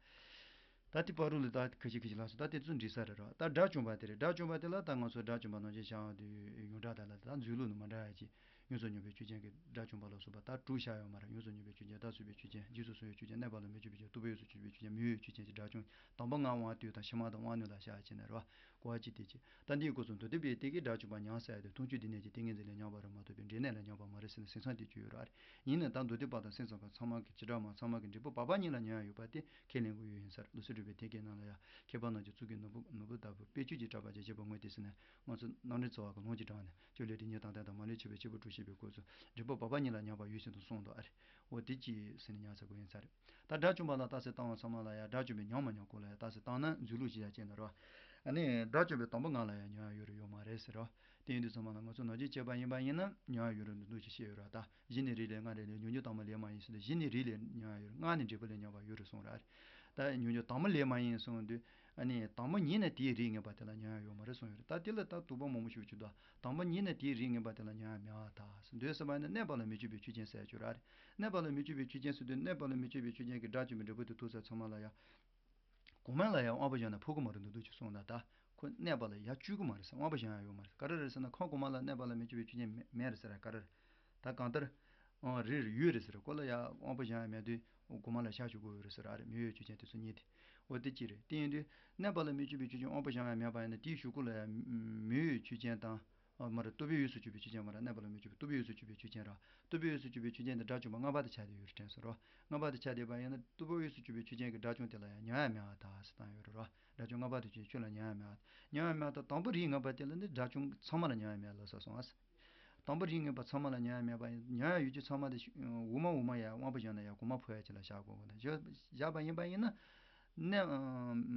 ད་དེ་བར་དུ་ལ་ད་ཁ་ཤས་ཁ་ཤས་ལ་སོ། ད་དེ་ཚོ་འགྲིག་ས་རེད་རོ། ད་དགྲ་བཅོམ་པ་དེ་རེད། དགྲ་བཅོམ་པ་དེ་ལ་ད་ང་ཚོ་དགྲ་བཅོམ་པ་ནང་བཞིན་བྱ་བ་དེ་ཡོངས་གྲགས་དག་ལ་ད་མཛོད་ལུགས་ནི་མ་འདྲ་ཡ་ཅིག་ཡོངས་སུ་གྱུར་པའི་ཆོས་ཅན་གྱི་དགྲ་བཅོམ་པ་ལ་སོགས་པ་ད་དྲུག་བཞག་ཡོད་མ་རེད། ཡོངས་སུ་གྱུར་པའི་ཆོས་ཅན། བདག་གསུམ་པའི་ཆོས་ཅན། རྗེས་སུ་བཟུང་བའི་ཆོས་ཅན། གནས་པ་ལ་མི་སྤྱོད་པའི་ཆོས་ཅན། རྟོག་པའི་ཡུལ་སོགས་ཆོས་ཅན་གྱི་དགྲ་བཅོམ། དང་པོ་ངག་དབང་ལྟོས་དང་ཕྱི་མ་དང་དབང་རྣོན་ལ་བཞག་བྱས་ནས་རེད་བ། གོ་བ་གཅིག་དེ་གཅིག་ད་འདིའི་སྐོར་སུ་མདོ་སྡེ་པའི་སྟེང་གི་དགྲ་བཅོམ་པ་མྱང་ཟེར་ཡ་དེ་མཐོང་ཆོས་སྡུག་བསྔལ་གྱི་ཏིང་ངེ་འཛིན་ལས་མྱངས་པ་རེད་མ་གཏོགས་པའི་འབྲས་གནས་ལས་མྱངས་པ་མ་རེད་ཟེར་ནས་ཟིན་མཚམས་དེ་གཅོད་ཡོད་རེད། ཡིན་ནའང་ད་མདོ་སྡེ་པ་དང་སེམས་ཙམ་པ་ཚང་མ་གི་བྱེ་བྲག་མ་ཚང་མ་གི་འབྲས་བུ་བག་པ་ཉིད་ལ་མྱོང་ཡ་ཡོད་པ་དེ་ཁས་ལེན་དགོས་ཡོད་ཡིན་ས་རེད། ལུགས་སྲོལ་གྲུབ་པའི་ཐེག་པའི་ནང་ལ་ཡང་མཁས་པ་རྣམས་ཀྱི་གཙུག་གི་ནོར་བུ་ནོར་བུ་ལྟ་བུ་དཔེ་བཅུད་ཀྱིས་བཀྲག་པ་ཅན་བྱེད་པའི་དངོས་དེ་ཟེར་ནས་ང་ཚོ་རྣམ་འདྲེན་ཚོགས་པ་གི་ལུང་གི་དྲངས་ནས་ཅོ་ལེ་དེ་ཉིད་དང་ལྡན་དང་མ་ལུས་ཕྱིར་བའི་སྐྱེས་བུ་དྲུག་ཞེས་པའི་སྐོར་སུ་འབྲས་བུ་བག་པ་ཉིད་ལ་མྱངས་པ་ཡོད་ཟེར་དུ་གསུངས་འདུག་ཨ་རེ། འོ་དེ་ཅི་ཟེར་ནས་ཉར་ཚགས་དགོས་ཡིན་ས་རེད། ད་དགྲ་བཅོམ་པ་ལ་རྟགས་གསལ་བཏང་བ་ཚང་མ་ལ་ཡང་དགྲ་བཅོམ་པའི་མྱང་མ་མྱང་སྐོར་ལ་ཡང་རྟགས་གསལ་བཏང་ན་མཛོད་ལུགས་ཀྱི་ཡ་ཅན་ལ་རོ། ཨ་ནི་དགྲ་བཅོམ་པའི་དང་པོ་ངག་ལ་ཡང་མྱོང་ཡ་ཡོད་རེད་ཡོད་མ་རེད་ཟེར་རོ། དེ་ཡིན་དུས་ཚང་མ་ལ་ང་ཚོ་ནམ་རྒྱུན་བྱས་པ་ཡིན་པ་ཡིན་ན་མྱོང་ཡ་ཡོད་རེད་འདུག་འདུག་ཅེས་བཤད་ཡོད་ར། ད་གཞི་ནས་རིགས་ལས་ལྔ་རེད་ལས་ཉོན་མོངས་དང་པོ་ལས་མ་ཡིན་ཟེར་ཏེ་གཞི་ནས་རིགས་ལས་མྱོང་ཡ་ཡོད་རེད། ངག་ནས་འབྲས་བུ་ལས་མྱོང་བ་ཡོད་རེད་གསུངས་ར། ད་ཉོན་མོངས་དང་པོ་ལས་མ་ཡིན་གསུངས་དུས་ཨ་ནི་དང་པོ་ཉིད་ནས་དེའི་རིགས་ངེས་པ་དེ་ལ་མྱོང་ཡ་ཡོད་མ་རེད་གསུངས་ཡོད་རེད། ད་དེ་ལ་ད་དོགས་པ་མང་པོ་ཞིག་བྱུང་འདུག་དང་པོ་ཉིད་ནས་དེའི་རིགས་ངེས་པ་དེ་ལ་མྱོང་ཡ་མེད་པར་ཐལ། འདོད་ཟེར་བ་ནི་གནས་པ་ལ་མི་སྤྱོད་པའི་ཆོས་ཅན་ཟེར་ཡ་ཅིག་ཡོད་ར་རེད། གནས་པ་ལ་མི་སྤྱོད་པའི་ཆོས་ཅན་ཟེར་དུས་གནས་པ་ལ་མི་སྤྱོད་པའི་ཆོས་ཅན་གྱི་དགྲ་བཅོམ་པའི་འབྲས་བུ་དེ་ཐོབ་ཚར་ཚང་མ་ལ་ཡང་གོང་མ་ལ་ཡང་དབང་པོ་གཞན་ལ་ཕོག་གི་མ་རེད་འདུག་འདུག་ཅེས་གསུངས་ན། ད་ཁོ་གནས་པ་ལ་ཡར་བཅུག་གི་མ་རེད་ཟེར། དབང་པོ་གཞན་ཡང་ཡོད་མ་རེད་ཟེར། ག་རེ་རེད་ཟེར་ན་ཁམས་གོང་མ་ལ་གནས་པ་ལ་མི་སྤྱོད་པའི་ཆོས་ཅན་མེད་མེད་རེད་ཟེར་ར། ག་རེ་རེད། ད་གང་ལྟར་ཨང་རེད་རེད་ཡོད་རེད་ཟེར། ཁོ་ལ་ཡང་དབང་པོ་གཞན་ཡང་མེད་དུས་གོང་མ་ལ་ཤར་ཞུ་དགོས་ཡོད་རེད་ཟེར་ར་རེད། མི་ཡོད་ཆོས་ཅན་དེ་ཚོ་གཉིས་དེ། འོ་དེ་གཅིག་རེད། དེ་ཡིན་དུས་གནས་པ་ལ་མི་སྤྱོད་པའི་ཆོས་ཅན་དབང་པོ་གཞན་ཡང་མེད་པ་ཡིན་ན་དེའི་གཞུག་གུ་ལ་ཡང་མི་ཡོད་ཆོས་ཅན་དང་ ཨ་མ་རེད། རྟུལ་པའི་ཡུལ་སུ་གྱུར་པའི་ཆོས་ཅན་མ་རེད། གནས་པ་ལ་མི་འཇུག་པའི་རྟུལ་པའི་ཡུལ་སུ་གྱུར་པའི་ཆོས་ཅན་ར། རྟུལ་པའི་ཡུལ་སུ་གྱུར་པའི་ཆོས་ཅན་དེ་དགྲ་བཅོམ་པ་ལྔ་པ་དེ་ཆགས་བསྡད་ཡོད་རེད་དྲན་སོང་རོ། ལྔ་པ་དེ་ཆགས་བསྡད་པ་ཡིན་ན་རྟུལ་པའི་ཡུལ་སུ་གྱུར་པའི་ཆོས་ཅན་གྱི་དགྲ་བཅོམ་དེ་ལ་ཡང་མྱོང་ཡ་མེད་པ་དག་ཟེར་བཏང་ཡོད་རེད་རོ། དགྲ་བཅོམ་ལྔ་པ་དེ་ཆོས་ཆོས་ལ་མྱོང་ཡ་མེད་པ། མྱོང་ཡ་མེད་པ་དང་དང་པོ་རིགས་ལྔ་པ་དེ་ལ་ནི་དགྲ་བཅོམ་ཚང་མ་ལ་མྱོང་ཡ་མེད་ལབ་ས་སོང་ཨ། དང་པོ་རིགས་ལྔ་པ་ཚང་མ་ལ་མྱོང་ཡ་མེད་པ་ཡིན། མྱོང་ཡ་ཡོད་རྒྱུ་ཚང་མ་དེ་ཤི- འོག་མ་འོག་མ་ཡ་དབང་པོ་བཞག་ན་ཡ་གོང་མ་འཕོ་ཡ་ཅིག་ལ་བཞག་དགོས་གོ་ན་བཞག་བཞག་པ་ཡིན་པ་ཡིན་ན། གནས་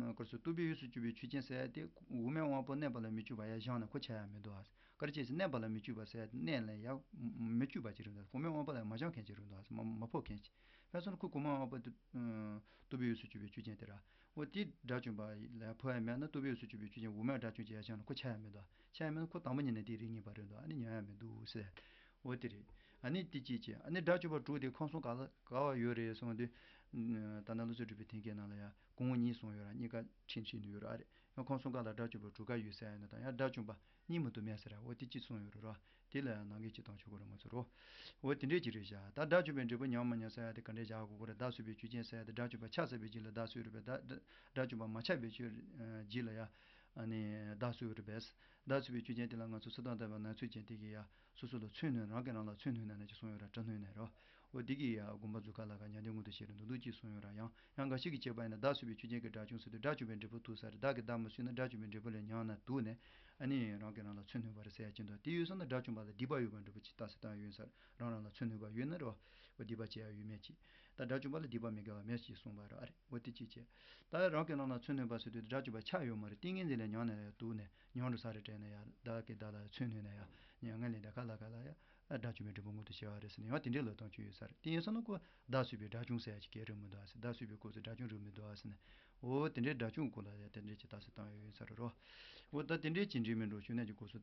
ཨ་ཀར་སོ་རྟུལ་པའི་ཡུལ་སུ་གྱུར་པའི་ཆོས་ཅན་ཟེར་ཡ་དེ་འོག་མའི་དབང་པོ་གནས་པ་ལ་མི་འཇུག་པ་ཡ་བཞག་ན་ཁོ་ཆགས་ཡ་མི་འདུག་ཨ། ག་རེ་བྱས་ཟེར་གནས་པ་ལ་མི་འཇུག་པ་ཟེར་ཡ་དེ་གནས་ལ་ཡ་མི་འཇུག་པ་ཅིག་རེད་འདུག་གོང་མའི་དབང་པོ་ལ་མ་བཞག་མཁན་ཅིག་རེད་འདུག་ཨ། མ་མ་འཕོ་མཁན་ཅིག་དཔེར་ན་ཁོ་གོང་མའི་དབང་པོ་དེ་ཨ་རྟུལ་པའི་ཡུལ་སུ་གྱུར་པའི་ཆོས་ཅན་དེ་ར། འོ་དེ་དགྲ་བཅོམ་པ་ལ་འཕོ་ཡ་མེད་ན་རྟུལ་པའི་ཡུལ་སུ་གྱུར་པའི་ཆོས་ཅན་འོག་མའི་དགྲ་བཅོམ་བྱེད་ཡ་བཞག་ན་ཁོ་ཆགས་ཡ་མི་འདུག་ཆགས་ཡ་མེད་ན་ཁོ་དང་པོ་ཉིད་ནས་དེའི་རིགས་ངེས་པ་རེད་འདུག་ཨ་ནི་མྱོང་ཡ་མི་འདུག་ཟེར། འོ་དེ་རེད། ཨ་ནི་དེ་གཅིག་བྱས། ཨ་ནི་དགྲ་བཅོམ་པ་དྲུག་དེ་ཁམས་གསུམ་ག་ལ་ག་བ་ཡོད་རེད་གསུངས་དུས། ད་ལྟ་བློ་གསལ་གྲུབ་པའི་ཐེམ་སྐས་ནང་ལ་ཡ་གོང་འོག་གཉིས་གསུངས་ཡོད་ར། གཉིས་ཀ་ཁྲིད་ཁྲིད་ནས་ཡོད་ར་ཨ་རེད། ཡང་ཁམས་གསུམ་ག་ལ་དགྲ་བཅོམ་པ་དྲུག་ཀ་ཡོད་ཟེར་ཡ་ཡིན་ན་ད་ཡང་དགྲ་བཅོམ་པ་གཉིས་མ་གཏོགས་མེད་ཟེར་ར། འོ་དེ་གཅིག་གསུངས་ཡོད་རེད་ར། དེ་ལ་ཡང་ནང་འགལ་གཅིག་བཏང་ཆོག་གི་རེད་ང་ཚོ་རོ། འོ་དེ་འདྲས་ཅིག་རེད་བཞག་ད་དགྲ་བཅོམ་པའི་འབྲས་བུ་མྱོང་མ་མྱོང་ཟེར་ཡ་དེ་ག་འདྲས་བཞག་དགོས་ཀྱི་རེད། བདག་གསོད་པའི་ཆོས་ཅན་ཟེར་ཡ་དེ་དགྲ་བཅོམ་པ་ཆགས་ཚར་བའི་རྗེས་ལ་བདག་གསོད་རེད་པས། ད་དགྲ་བཅོམ་པ་མ་ཆགས་པའི་ཆོས་རྗེས་ལ་ཡ་ཨ་ནི་བདག་གསོད་རེད་པས། བདག་གསོད་པའི་ཆོས་ཅན་དེ་ལ་ང་ཚོ་སུ་དང་ལྡན་པ་ནང་ཚུལ་ཅན་དེ་གིས་ཡ་སོ་སོ་ལ་མཚོན་ནུས། རང་གིས་རང་ལ་མཚོན་ནུས་ན་ན་ཅིག་གསུངས་ཡོད་ར། སྤྲ་ནུས་ན་རོ། འོ་དེ་གིས་ཡ་དགོངས་པ་རྫོགས་ཁ་ལ་ཁ་མྱང་འདས་མངོན་དུ་བྱེད་རེད་འདུག་འདུག་ཅེས་གསུངས་ཡོད་ར། ཡང་ཡང་འགའ་ཞིག་གིས་བྱས་པ་ཡིན་ན་བདག་གསོད་པའི་ཆོས་ཅན་གྱི་དགྲ་བཅོམ་ཟེར་དུས་དགྲ་བཅོམ་པའི་འབྲས་བུ་ཐོབ་ས་རེད། བདག་གིས་བདག་མ་གསོད་ན་དགྲ་བཅོམ་པའི་འབྲས་བུ་ལ་མྱོང་ན་འདུག་ནས་ཨ་ནི་རང་གིས་རང་ལ་མཚོན་ནུས་པ་རེད་ཟེར་ཡ་ཅིག་འདུག་དེ་ཡོད་ས་ན་དགྲ་བཅོམ་པ་ལ་སྡིག་པ་ཡོད་པ་འདྲ་པོ་ཅིག་ལྟ་ས་བཏང་ཡོད་ས་རེད། རང་རང་ལ་མཚོན་ནུས་པ་ཡོད་ན་རེད་བ། འོ་སྡིག་པ་བྱེད་ཡ་ཡོད་མེད་ཅིག་ད་དགྲ་བཅོམ་པ་ལ་སྡིག་པ་མི་དགེ་བ་མེད་ཅེས་གསུངས་པ་རེད་ཨ་རེད། འོ་དེ་ཅིག་བྱས། ད་རང་གིས་རང་ལ་མཚོན་ནུས་པ་ཟེར་དུས་དགྲ་བཅོམ་པ་ཆགས་ཡོད་མ་རེད། ཏིང་ངེ་འཛིན་ལ་མྱོང་ན་ཡང་འདུག་ནས་མྱོང་འགྲོ་ས་རེད་དྲན་ན་ཡང་བདག་གིས་བདག་ལ་མཚོན་ནུས་ན་ཡང་མྱ་ངན་ལས་འདའ་ཁ་ལ་ཁ་ལ་ཡང་ཨ་དགྲ་བཅོམ་པའི་འབྲས་བུ་མངོན་དུ་བྱེད་པ་རེད་ཟེར་ནས་ཡང་དེ་འདྲའི་ལབ་སྟངས་ཅིག་ཡོད་ས་རེད། དེ་ཡིན་སོང་ན་ཁོ་བདག་གསོད་པའི་དགྲ་བཅོམ་ཟེར་ཡ་ཅིག་གས་རེད་མི་འདུག་ཨ་ཟེར། བདག་གསོད་པའི་སྐབས་སུ་དགྲ་བཅོམ་རེད་མི་འདུག་ཨ་ཟེར་ནས། འོ་དེ་འདྲའི་དགྲ་བཅོམ་སྐོར་ལ་ཡང་དེ་འདྲའི་ཅིག་ལྟ་ས་བཏང་ཡོད་ས་རེད་རོ། འོ་ད་དེ་འདྲའི་ཅིག་འདྲི་མི་འགྲོ་ཞུ་ན་ཅིག་སྐབས་སུ།